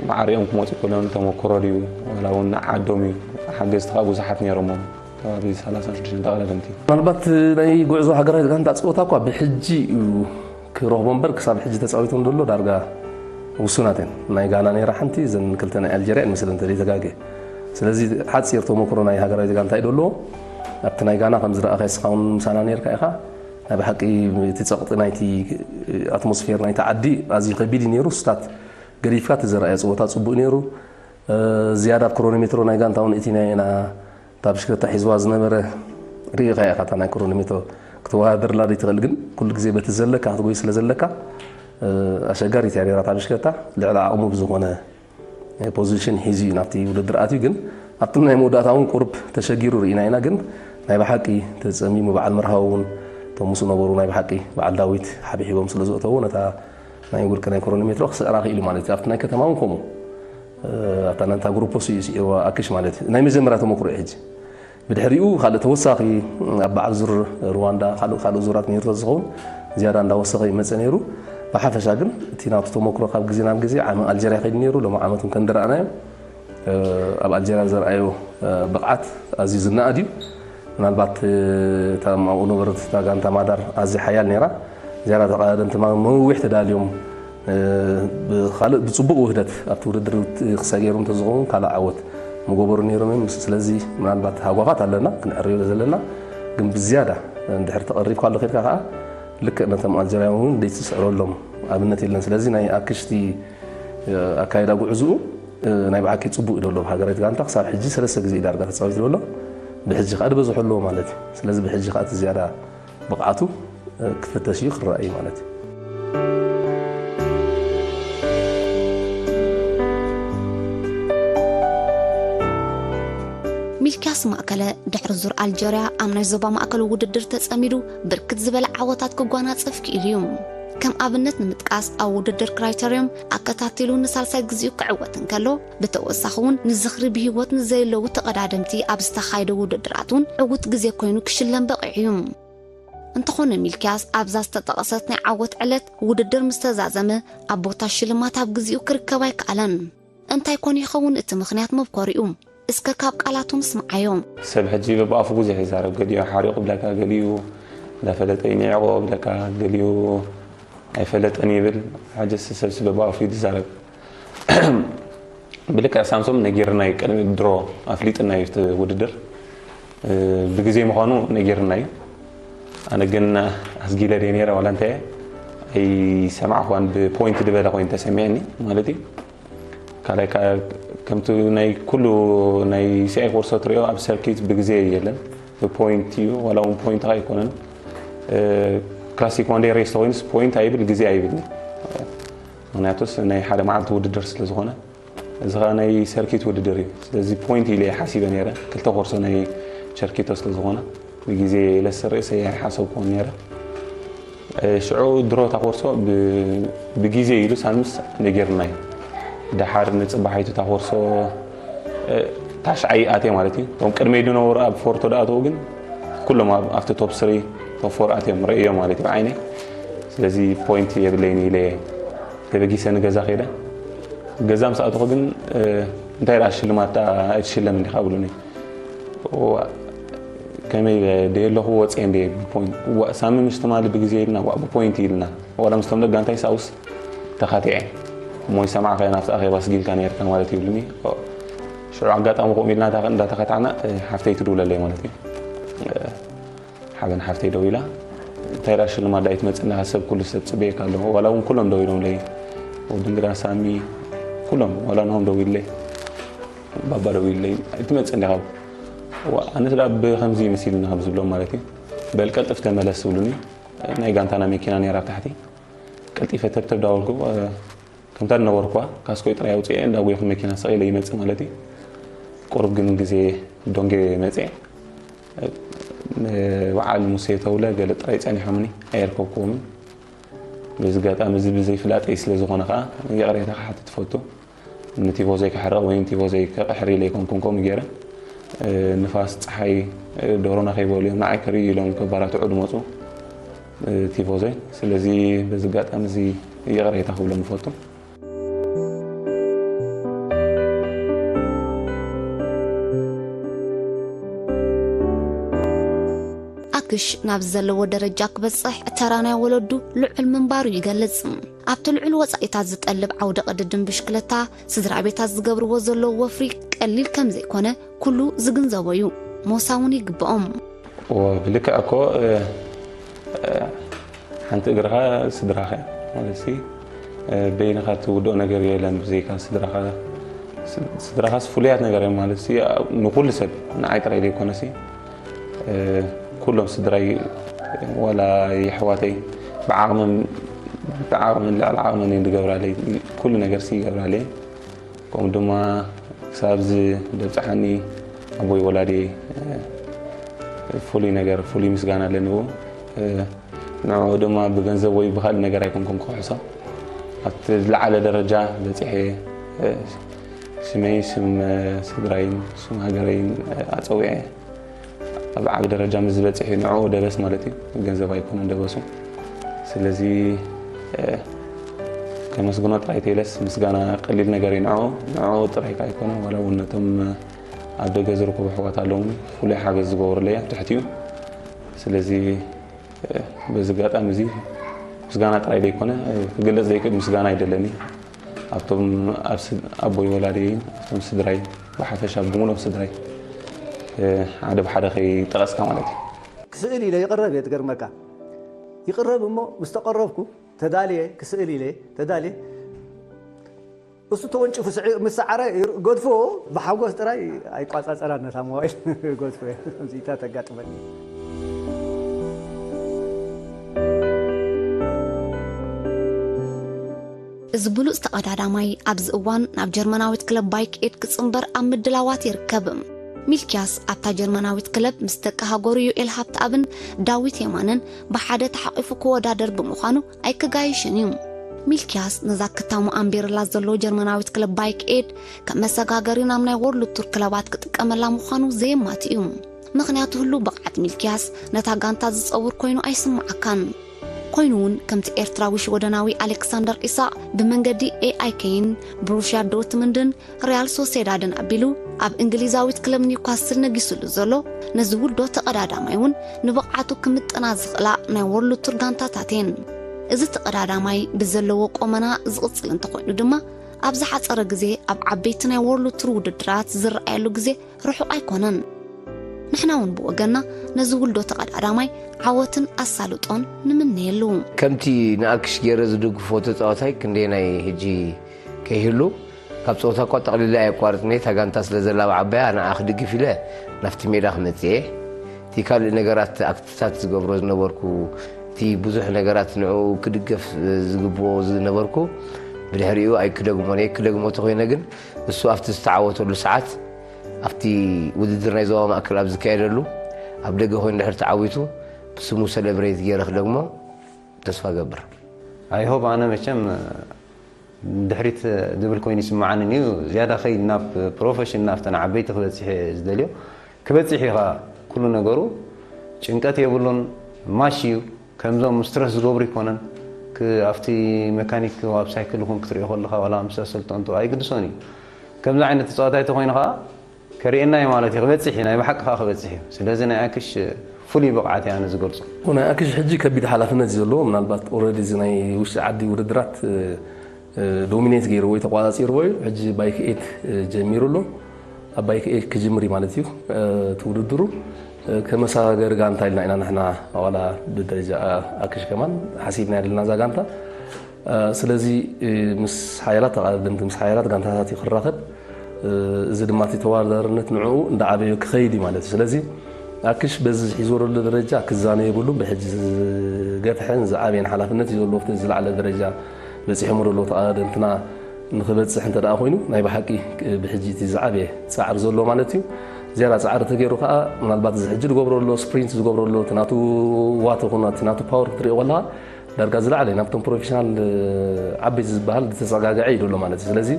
ማዕሪኦም ክመፁ ከለዉ ተመክሮ ድዩ ዋላ እውን ዓዶም እዩ ሓገዝቲ ከዓ ብዙሓት ነይሮሞም ከባቢ ሰላሳ ሽዱሽተ ተቐዳደምቲ ምናልባት ናይ ጉዕዞ ሃገራዊት ጋንታ ፀወታ እኳ ብሕጂ እዩ ክረኽቦ እምበር ክሳብ ሕጂ ተፃዊቶም ዘሎ ዳርጋ ውሱናት እየን። ናይ ጋና ነይራ ሓንቲ፣ እዘን ክልተ ናይ ኣልጀርያ እየን መሰለኒ እንተዘይተጋግየ። ስለዚ ሓፂር ተመክሮ ናይ ሃገራዊት ጋንታ እዩ ደሎ። ኣብቲ ናይ ጋና ከም ዝረኣኻዮ ንስኻ እውን ምሳና ነይርካ ኢኻ። ናይ ብሓቂ እቲ ጸቕጢ ናይቲ ኣትሞስፌር ናይቲ ዓዲ ኣዝዩ ከቢድ እዩ ነይሩ። ስታት ገዲፍካ እቲ ዘረኣዮ ጸወታ ጽቡቕ ነይሩ። ዝያዳ ኣብ ክሮኖሜትሮ ናይ ጋንታ እውን እቲ ናይ ኢና እታ ብሽክለታ ሒዝዋ ዝነበረ ርኢኻ ኢኻ። እታ ናይ ክሮኖሜትሮ ክትወዳደርላ ዘይትኽእል፣ ግን ኩሉ ግዜ በቲ ዘለካ ክትጎይ ስለ ዘለካ ኣሸጋሪት እያ ነይራ እታ ብሽክለታ። ልዕሊ ዓቕሙ ብዝኾነ ፖዚሽን ሒዙ እዩ ናብቲ ውድድር ኣትዩ። ግን ኣብቲ ናይ መወዳእታ እውን ቁሩብ ተሸጊሩ ርኢና ኢና። ግን ናይ ብሓቂ ተጸሚሙ፣ በዓል መርሃዊ እውን እቶም ምስኡ ነበሩ ናይ ብሓቂ በዓል ዳዊት ሓብሒቦም ስለ ዘእተዎ ነታ ናይ ውልቀ ናይ ክሮኖሜትሮ ክስዕራ ክኢሉ ማለት እዩ። ኣብቲ ናይ ከተማ እውን ከምኡ፣ ኣታ ናንታ ግሩፖ ስኡ ስዒርዋ ኣክሽ ማለት እዩ። ናይ መጀመርያ ተመክሮ እዩ። ሕጂ ብድሕሪኡ ካልእ ተወሳኺ ኣብ በዓል ዙር ሩዋንዳ ካልእ ካልእ ዙራት ነይሩ ተዝኸውን ዝያዳ እንዳወሰኸ ይመጸ ነይሩ። ብሓፈሻ ግን እቲ ናብቲ ተመክሮ ካብ ግዜ ናብ ግዜ ዓሚ ኣልጀርያ ከይዱ ነይሩ። ሎም ዓመት እውን ከም ዝረኣናዮ ኣብ ኣልጀርያ ዘርኣዮ ብቕዓት ኣዝዩ ዝነኣድ እዩ። ምናልባት እታ ኣብኡ ነበረት እታ ጋንታ ማዳር ኣዝያ ሓያል ነይራ። ዝያዳ ተቐዳደምቲ ማ- መዊሕ ተዳልዮም ብኻልእ ብጽቡቕ ውህደት ኣብቲ ውድድር ክሳገይሩ እንተዝኸውን ካልእ ዓወት ምገበሩ ነይሮም እዮም። ስለዚ ምናልባት ሃጓፋት ኣለና ክንዕርዮ ዘለና፣ ግን ብዝያዳ እንድሕር ተቐሪብካ ኣሎ ከድካ ከዓ ልክዕ ነቶም ኣልጀርያውን እውን ደይትስዕረሎም ኣብነት የለን። ስለዚ ናይ ኣክሽቲ ኣካይዳ ጉዕዝኡ ናይ ብሓቂ ጽቡቕ እዩ ዘሎ። ብሃገራዊት ጋንታ ክሳብ ሕጂ ሰለስተ ግዜ እዩ ዳርጋ ተጻዊቱ ዘሎ። ብሕጂ ከዓ ዝበዝሑ ኣለዎ ማለት እዩ። ስለዚ ብሕጂ ከዓ እቲ ዝያዳ ብቕዓቱ ክፍተሽ እዩ ክረኣ እዩ ማለት እዩ። ሚልክያስ ማእከለ ድሕሪ ዙር ኣልጀርያ ኣብ ናይ ዞባ ማእከል ውድድር ተጸሚዱ ብርክት ዝበለ ዓወታት ክጓናጽፍ ክኢሉ እዩ። ከም ኣብነት ንምጥቃስ ኣብ ውድድር ክራይተርዮም ኣከታቲሉ ንሳልሳይ ግዜኡ ክዕወት እንከሎ ብተወሳኺ እውን ንዝኽሪ ብህይወት ንዘየለዉ ተቐዳደምቲ ኣብ ዝተኻየደ ውድድራት እውን ዕዉት ግዜ ኮይኑ ክሽለም በቒዑ እዩ። እንተኾነ ሚልክያስ ኣብዛ ዝተጠቐሰት ናይ ዓወት ዕለት ውድድር ምስ ተዛዘመ ኣብ ቦታ ሽልማት ኣብ ግዜኡ ክርከብ ኣይከኣለን። እንታይ ኮን ይኸውን እቲ ምኽንያት መብኮሪኡ? እስከ ካብ ቃላቱ ንስምዓዮ። ሰብ ሕጂ በብኣፉ ብዙሕ ይዛረብ፣ ገሊኡ ሓሪቑ ብለካ፣ ገሊኡ እንዳፈለጠ እዩ ንዒቑ ብለካ፣ ገሊኡ ኣይፈለጠን ይብል። ሕጅስ ሰብስ በብኣፉ እዩ ዝዛረብ። ብልክዕ ሳምሶም ነጊርና እዩ፣ ቅድሚ ድሮ ኣፍሊጥና እዩ እቲ ውድድር ብግዜ ምዃኑ ነጊርና እዩ። ኣነ ግን ኣስጊለ ደይ ነይረ ዋላ እንታይ ኣይሰማዕኳን፣ ብፖይንት ዝበለ ኮይኑ ተሰሚዕኒ ማለት እዩ። ካልኣይ ከዓ ከምቲ ናይ ኩሉ ናይ ሲኣይ ኮርሶ ትሪኦ ኣብ ሰርኪት ብግዜ የለን፣ ብፖይንት እዩ። ዋላ እውን ፖይንት ከዓ ኣይኮነን። ክላሲክ ዋን ደይ ሬስ ተኮይኑስ ፖይንት ኣይብል ግዜ ኣይብልኒ። ምክንያቱስ ናይ ሓደ መዓልቲ ውድድር ስለ ዝኾነ፣ እዚ ከዓ ናይ ሰርኪት ውድድር እዩ። ስለዚ ፖይንት ኢለ እየ ሓሲበ ነይረ፣ ክልተ ኮርሶ ናይ ቸርኪቶ ስለ ዝኾነ ብግዜ ለስር ርእሰይ ኣይሓሰብኩዎን ነይረ። ሽዑ ድሮ እታ ኮርሶ ብግዜ ኢሉ ሳንምስ ነጊርና እዩ። ደሓር ንፅባሓይቱ እታ ኮርሶ ታሽዓይ ኣትየ ማለት እዩ። እቶም ቅድመይ ዝነበሩ ኣብ ፎርቶ ዝኣተዉ ግን ኩሎም ኣብቲ ቶፕ ስሪ ቶፕ ፎር ኣትዮም ርእዮም ማለት እዩ ብዓይነይ። ስለዚ ፖይንት የብለይን ኢለ ተበጊሰ ንገዛ ከይደ። ገዛ ምስ ኣተኹ ግን እንታይ ደኣ ሽልማት ደኣ ኣይትሽለምን ዲኻ ብሉኒ። ከመይ ኢለ ደየለኹ ወፅየ እንደ ብፖይንት ሳሚ ምስ ትማሊ ብግዜ ኢልና ዋ ብፖይንት ኢልና ዋላ ምስቶም ደጋንታይ ሳውስ ተኻቲዐ እሞ ይሰማዕካ ናብቲ ኣኼባ ስጊልካ ነርካ ማለት ይብሉኒ። ሽዑ ኣጋጣሚ ከምኡ ኢልና እንዳተኸታዕና ሓፍተይ ትድውለለይ ማለት እዩ። ሓበን ሓፍተይ ደው ኢላ እንታይ ደኣ ሽልማት ደኣ ይትመፅእ ኣለኻ ሰብ ኩሉ ሰብ ፅበየካ ኣሎ ዋላ እውን ኩሎም ደው ኢሎምለይ ወዲ እንግዳ ሳሚ ኩሎም ዋላ ንሆም ደው ኢለይ ባባ ደው ኢለይ ኣይትመፅእ እንዲኻ ኣነስ ደኣ ብከምዚ መሲሉኒ ከም ዝብሎም ማለት እዩ በል ቀልጥፍ ተመለስ ዝብሉኒ ናይ ጋንታና መኪና ነይራ ኣብ ታሕቲ ቀልጢፈ ተብተብ ዳበልኩ ከምታ ዝነበርኳ ካስኮይ ጥራይ ኣውፅኤ እንዳጎይኹ መኪና ሰቒለ ይመፅእ ማለት እዩ ቁሩብ ግን ግዜ ዶንጌ መፅኤ በዓል ሙሴ ተውለ ገለ ጥራይ ጸኒሖምኒ ኣየርከብክዎምን በዚ ጋጣሚ እዚ ብዘይፍላጠይ ስለ ዝኾነ ከኣ ይቕሬታ ክሓትት እፈቱ ንቲፎዞይ ከሕርቕ ወይ ንቲፎዞይ ከቕሕር ኢለ ኣይኮንኩን ከምኡ ገይረ ንፋስ ጸሓይ ዶሮና ከይበሉ እዮም ንዓይ ክርእዩ ኢሎም ከባራትዑ ዝመጹ ቲፎዞይ ስለዚ በዚ ጋጣሚ እዚ ይቕሬታ ክብሎም እፈቱ ኣክሽ ናብ ዘለዎ ደረጃ ክበጽሕ ተራ ናይ ወለዱ ልዑል ምንባሩ ይገልጽ። ኣብቲ ልዑል ወጻኢታት ዝጠልብ ዓውደ ቅድድም ብሽክለታ፣ ስድራ ቤታት ዝገብርዎ ዘለዉ ወፍሪ ቀሊል ከም ዘይኮነ ኩሉ ዝግንዘቦ እዩ። ሞሳ እውን ይግብኦም። ብልክዕ እኮ ሓንቲ እግርኻ ስድራኻ ማለት ሲ በይንኻ ትውድኦ ነገር የለን ብዘይካ ስድራኻ። ስድራኻስ ፍሉያት ነገር እዮም ማለት ሲ ንኩሉ ሰብ ንዓይ ጥራይ ዘይኮነ ሲ ኩሎም ስድራይ ዋላ የሕዋተይ ብዓቕምን ብዓቕምን ልዕሊ ዓቕምን እዮም ዝገብራለይ። ኩሉ ነገር ሲ ይገብራለይ። ከምኡ ድማ ክሳብ እዚ ደብፅሓኒ ኣቦይ ወላዲ ፍሉይ ነገር ፍሉይ ምስጋና ኣለንዎ። ንዕኡ ድማ ብገንዘብ ወይ ብካልእ ነገር ኣይኮንኩም ክሕሶ ኣብቲ ዝለዓለ ደረጃ በፂሐ ስመይ ስም ስድራይን ስም ሃገረይን ኣፀዊዐ ኣብ ዓቢ ደረጃ ምስ ዝበፅሕ እዩ ንዕኡ ደበስ ማለት እዩ። ገንዘብ ኣይኮነን ደበሱ። ስለዚ ከመስግኖ ጥራይ ተይለስ ምስጋና ቀሊል ነገር እዩ ንዕኡ። ንዕኡ ጥራይ ከዓ ኣይኮነን ዋላ እውን ነቶም ኣብ ደገ ዝርከቡ ኣሕዋት ኣለውኒ ፍሉይ ሓገዝ ዝገበሩለይ ኣብ ትሕቲኡ። ስለዚ በዚ ኣጋጣሚ እዚ ምስጋና ጥራይ ዘይኮነ ክግለፅ ዘይክእል ምስጋና ይደለኒ ኣብቶም ኣቦይ ወላዲይን ኣብቶም ስድራይ ብሓፈሻ ብምሎም ስድራይ ሓደ ብሓደ ከይጠቐስካ ማለት እዩ። ክስእል ኢለ ይቕረብ እየ ትገርመካ። ይቕረብ እሞ ምስ ተቐረብኩ ተዳልየ ክስእል ኢለ ተዳልየ እሱ ተወንጭፉ ምስ ሰዓረ ገድፎ ብሓጎስ ጥራይ ኣይቋጻጸራን ነታ ሞባይል ገድፎ እዚታ ተጋጥመኒ። እዚ ብሉጽ ተቐዳዳማይ ኣብዚ እዋን ናብ ጀርመናዊት ክለብ ባይክ ኤድ ክጽንበር ኣብ ምድላዋት ይርከብ። ሚልኪያስ ኣብታ ጀርመናዊት ክለብ ምስ ደቂ ሃገሩ ዮኤል ሃብተኣብን ዳዊት የማነን ብሓደ ተሓቒፉ ክወዳደር ብምዃኑ ኣይክጋየሽን እዩ። ሚልኪያስ ነዛ ክታሙ ኣንቢርላ ዘሎ ጀርመናዊት ክለብ ባይክ ኤድ ከም መሰጋገሪ ናብ ናይ ዎርልድ ቱር ክለባት ክጥቀመላ ምዃኑ ዘየማት እዩ። ምኽንያቱ ህሉው ብቕዓት ሚልኪያስ ነታ ጋንታ ዝጸውር ኮይኑ ኣይስምዓካን። ኮይኑ እውን ከምቲ ኤርትራዊ ሽወደናዊ ኣሌክሳንደር ኢሳቕ ብመንገዲ ኤኣይኬይን ብሩሽያ ዶርትምንድን ሪያል ሶሴዳድን ኣቢሉ ኣብ እንግሊዛዊት ክለብ ኒውካስል ነጊስሉ ዘሎ ነዚ ውልዶ ተቐዳዳማይ እውን ንብቕዓቱ ክምጥና ዝኽእላ ናይ ዎርልድ ቱር ጋንታታት እየን። እዚ ተቐዳዳማይ ብዘለዎ ቆመና ዝቕጽል እንተኾይኑ ድማ ኣብ ዝሓጸረ ግዜ ኣብ ዓበይቲ ናይ ዎርልድ ቱር ውድድራት ዝረኣየሉ ግዜ ርሑቕ ኣይኮነን። ንሕና እውን ብወገንና ነዚ ውልዶ ተቐዳዳማይ ዓወትን ኣሳልጦን ንምነየሉ። ከምቲ ንኣክሽ ገይረ ዝድግፎ ተፃዋታይ ክንደየናይ ሕጂ ከይህሉ ካብ ፀወታ እኳ ጠቕሊለ ኣየቋርፅን እየ። እታ ጋንታ ስለ ዘላ ኣብ ዓባያ ንዓ ክድግፍ ኢለ ናብቲ ሜዳ ክመፅእ እየ። እቲ ካልእ ነገራት ኣክትታት ዝገብሮ ዝነበርኩ እቲ ብዙሕ ነገራት ንዕኡ ክድገፍ ዝግብኦ ዝነበርኩ ብድሕሪኡ ኣይክደግሞን እየ። ክደግሞ ተኮይነ ግን እሱ ኣብቲ ዝተዓወተሉ ሰዓት ኣብቲ ውድድር ናይ ዞባ ማእከል ኣብ ዝካየደሉ ኣብ ደገ ኮይኑ ድሕር ተዓዊቱ ብስሙ ሰለብሬት ገይረ ክደግሞ ተስፋ ገብር። I hope ኣነ መቸም ድሕሪት ዝብል ኮይኑ ይስምዓንን እዩ ዝያዳ ከይድ ናብ ፕሮፌሽን ናብተን ዓበይቲ ክበፅሕ እየ ዝደልዮ። ክበፅሕ እዩ ከዓ ኩሉ ነገሩ ጭንቀት የብሉን። ማሽ እዩ ከምዞም ስትረስ ዝገብሩ ይኮነን። ኣብቲ መካኒክ ኣብ ሳይክል ይኹን ክትሪኦ ከለካ ዋላ ምስ ኣሰልጠንቱ ኣይግድሶን እዩ። ከምዚ ዓይነት ተፃዋታይ ተኮይኑ ከዓ ከርእየና እዩ ማለት እዩ። ክበፅሕ እዩ፣ ናይ ብሓቂ ከዓ ክበፅሕ እዩ። ስለዚ ናይ ኣክሽ ፍሉይ ብቕዓት እየ ኣነ ዝገልፆ። ናይ ኣክሽ ሕጂ ከቢድ ሓላፍነት እዩ ዘለዎ። ምናልባት ኦረዲ እዚ ናይ ውሽጢ ዓዲ ውድድራት ዶሚኔት ገይርዎ እዩ፣ ተቋፃፂርዎ እዩ። ሕጂ ባይክ ኤት ጀሚሩ ኣሎ። ኣብ ባይክ ኤት ክጅምር እዩ ማለት እዩ እቲ ውድድሩ። ከመሰጋገሪ ጋንታ ኢልና ኢና ንሕና ዋላ ብደረጃ ኣክሽ ከማን ሓሲብና ዘለና እዛ ጋንታ። ስለዚ ምስ ሓያላት ተቓደምቲ ምስ ሓያላት ጋንታታት እዩ ክራኸብ። እዚ ድማ እቲ ተወዳዳርነት ንዕኡ እንዳዓበዮ ክኸይድ እዩ ማለት እዩ። ስለዚ ኣክሽ በዚ ሒዝዎ ዘሎ ደረጃ ክዛነ የብሉን። ብሕጂ ዝገፍሐን ዝዓበየን ሓላፍነት እዩ ዘለዎ። ኣብቲ ዝለዓለ ደረጃ በፂሖም ዘለዉ ተቓደምትና ንክበፅሕ እንተ ደኣ ኮይኑ ናይ ብሓቂ ብሕጂ እቲ ዝዓበየ ፃዕሪ ዘሎ ማለት እዩ። ዝያዳ ፃዕሪ ተገይሩ ከዓ ምናልባት እዚ ሕጂ ዝገብሮ ኣሎ ስፕሪንት ዝገብሮ ኣሎ እቲ ናቱ ዋት ኹን እቲ ናቱ ፓወር ክትሪኦ ከለካ ዳርጋ ዝለዓለ ናብቶም ፕሮፌሽናል ዓበይቲ ዝበሃል ዝተፀጋግዐ እዩ ዘሎ ማለት እዩ። ስለዚ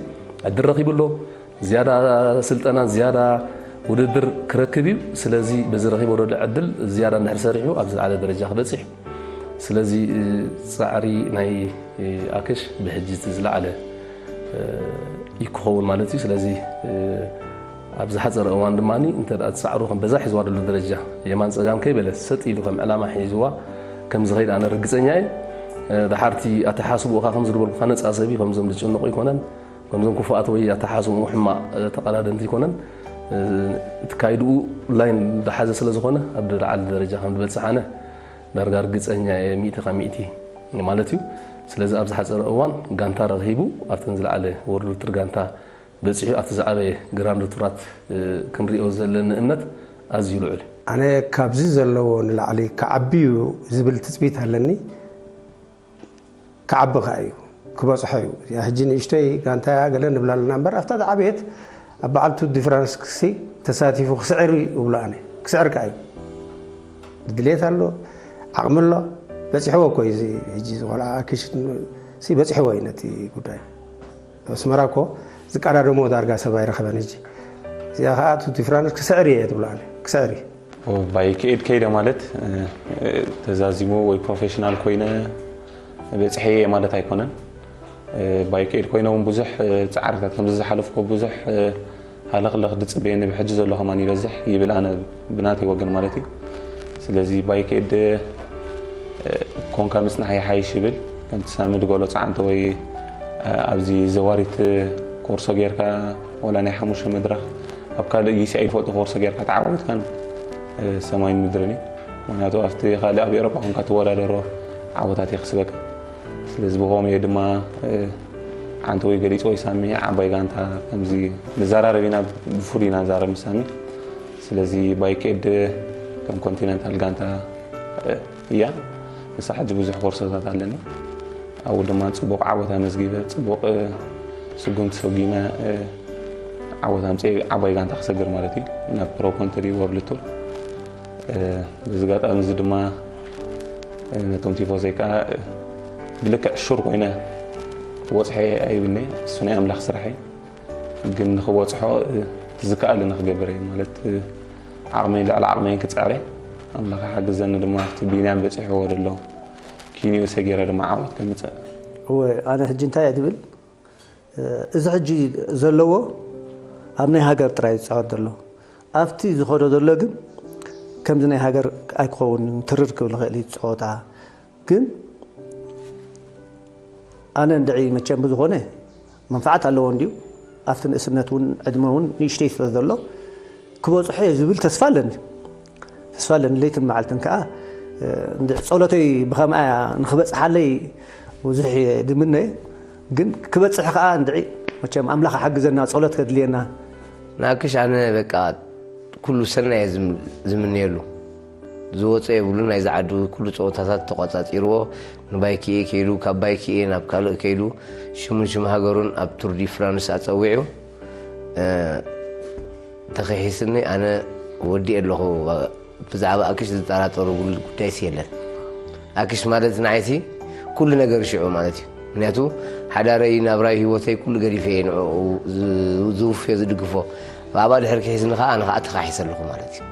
ዕድል ረኪቡ ኣሎ። ዝያዳ ስልጠና ዝያዳ ውድድር ክረክብ እዩ። ስለዚ በዚ ረኪቦ ዘሎ ዕድል ዝያዳ እንድሕር ሰሪሑ ኣብ ዝለዓለ ደረጃ ክበፅሕ እዩ። ስለዚ ፃዕሪ ናይ ኣክሽ ብሕጂ እቲ ዝለዓለ እዩ ክኸውን ማለት እዩ። ስለዚ ኣብ ዝሓፀረ እዋን ድማ እንተ ፃዕሩ ከም በዛ ሒዝዋ ዘሎ ደረጃ የማን ፀጋም ከይበለ ሰጥ ኢሉ ከም ዕላማ ሒዝዋ ከም ዝኸይድ ኣነ ርግፀኛ እየ። ድሓርቲ ኣተሓስብኡኻ ከም ዝድበልኩኻ ነፃ ሰብ እዩ። ከምዞም ዝጭንቑ ኣይኮነን። ከምዞም ክፉኣት ወይ ኣተሓስብኡ ሕማቕ ተቐዳደምቲ ኣይኮነን። እቲ ካይድኡ ላይን ዝሓዘ ስለ ዝኾነ ኣብ ላዕሊ ደረጃ ከም ዝበፅሕ ኣነ ዳርጋ ርግፀኛ እየ፣ ሚእቲ ካብ ሚእቲ ማለት እዩ። ስለዚ ኣብ ዝሓፀረ እዋን ጋንታ ረኺቡ ኣብተን ዝለዓለ ወርልድ ቱር ጋንታ በፂሑ ኣብቲ ዝዓበየ ግራንድ ቱራት ክንሪኦ ዘለኒ እምነት ኣዝዩ ልዑል እዩ። ኣነ ካብዚ ዘለዎ ንላዕሊ ክዓቢ እዩ ዝብል ትፅቢት ኣለኒ። ክዓቢ ከኣ እዩ ክበፅሖ እዩ። እዚኣ ሕጂ ንእሽተይ ጋንታ እያ ገለ ንብላ ኣለና እምበር ኣብታ ዝዓበየት ኣብ በዓል ቱር ዲ ፍራንስ ክሲ ተሳቲፉ ክስዕር እዩ እብሎ ኣነ። ክስዕር ከኣ እዩ። ድሌት ኣሎ፣ ዓቕሚ ኣሎ። በፂሕዎ እኮ እዩ እዚ ሕጂ እዚ ቆልዓ ኣኪሽ ሲ በፂሕዎ እዩ ነቲ ጉዳይ። ኣስመራ እኮ ዝቀዳደሞ ዳርጋ ሰብ ኣይረኸበን። ሕጂ እዚኣ ከዓ ቱር ዲ ፍራንስ ክስዕር እየ ትብሎ ኣነ ክስዕር እዩ። ባይክ ኤድ ከይደ ማለት ተዛዚሙ ወይ ፕሮፌሽናል ኮይነ በፅሐ እየ ማለት ኣይኮነን። ባይክ ኤድ ኮይነ እውን ብዙሕ ፃዕርታት ከምዚ ዝሓለፍኮ ብዙሕ ሃለኽለኽ ዝፅበየኒ ብሕጂ ዘሎ ከማን ይበዝሕ ይብል ኣነ ብናተይ ወገን ማለት እዩ። ስለዚ ባይክ ኤድ ኮንካ ምፅናሕ ይሓይሽ ይብል ከምቲ ሳሚ ዝገለፆ ዓንተ ወይ ኣብዚ ዘዋሪት ኮርሶ ጌርካ ወላ ናይ ሓሙሽተ መድረኽ ኣብ ካልእ ጊሲ ኣይፈልጦ ኮርሶ ጌርካ ተዓወትካን ሰማይን ምድርን እዩ። ምክንያቱ ኣብቲ ካልእ ኣብ ኤሮጳ ኮንካ ትወዳደሮ ዓወታት የኽስበካ። ስለዚ ብኸምኡ እየ ድማ ዓንተ ወይ ገሊፅ ወይ ሳሚ ዓባይ ጋንታ ከምዚ ንዘራረብ ኢና ብፍሉይ ኢና ንዛረብ ምስ ሳሚ። ስለዚ ባይክ ኤድ ከም ኮንቲነንታል ጋንታ እያ። ንሳ ሕጂ ብዙሕ ኮርሶታት ኣለኒ። ኣብኡ ድማ ፅቡቕ ዓወት ኣመዝጊበ ፅቡቕ ስጉምቲ ሰጒመ ዓወት ኣምፅኤ ዓባይ ጋንታ ክሰግር ማለት እዩ ናብ ፕሮ ኮንትሪ ወርልድ ቱር። በዚ ኣጋጣሚ እዚ ድማ ነቶም ቲፎዘይ ከዓ ብልክዕ ሹር ኮይነ ክበፅሖ እየ ኣይብልኒ። እሱ ናይ ኣምላኽ ስራሕ እዩ። ግን ንክበፅሖ እቲ ዝከኣለኒ ክገብር እየ ማለት ዓቕመይ ልዕሊ ዓቕመይን ክፅዕር እየ። ኣምላኽ ይሓግዘኒ ድማ ኣብቲ ቢንያም በፂሕዎ ዘሎ ኪንኡ ሰጊረ ድማ ዓወት ከምፅእ። እወ ኣነ ሕጂ እንታይ እየ ዝብል እዚ ሕጂ ዘለዎ ኣብ ናይ ሃገር ጥራይ ዝፃወት ዘሎ ኣብቲ ዝኸዶ ዘሎ ግን ከምዚ ናይ ሃገር ኣይክኸውንን ትርር ክብል ይኽእል እዩ ዝፃወታ ግን ኣነ እንድዒ መቸም ብዝኾነ መንፍዓት ኣለዎ እንድዩ ኣብቲ ንእስነት እውን ዕድመ እውን ንእሽተይ ስለ ዘሎ ክበፅሖ እየ ዝብል ተስፋ ኣለኒ ተስፋ ኣለኒ ለይትን መዓልትን ከዓ እንድዒ ፀሎተይ ብኸምኣ ንክበፅሓለይ ብዙሕ እየ ድምነ ግን ክበፅሕ ከዓ እንድዒ መቸም ኣምላኽ ሓግዘና ፀሎት ከድልየና ንኣክሽ ኣነ በቃ ኩሉ ሰናይ እየ ዝምነየሉ ዝወፀ የብሉ ናይ ዝዓዱ ኩሉ ፀወታታት ተቋፃፂርዎ ንባይክኤ ከይዱ ካብ ባይክኤ ናብ ካልእ ከይዱ ሽሙን ሽም ሃገሩን ኣብ ቱር ዲ ፍራንስ ኣፀዊዑ ተኸሒስኒ ኣነ ወዲኤ ኣለኹ ብዛዕባ ኣክሽ ዝጠራጠሩ ጉዳይሲ የለን ኣክሽ ማለት ንዓይሲ ኩሉ ነገር ሽዑ ማለት እዩ ምክንያቱ ሓዳረይ ናብራይ ህይወተይ ኩሉ ገዲፈ እየ ንዕኡ ዝውፍዮ ዝድግፎ ብኣባ ድሕር ክሒዝኒ ከዓ ኣነ ከዓ ተኻሒሰ ኣለኹ ማለት እዩ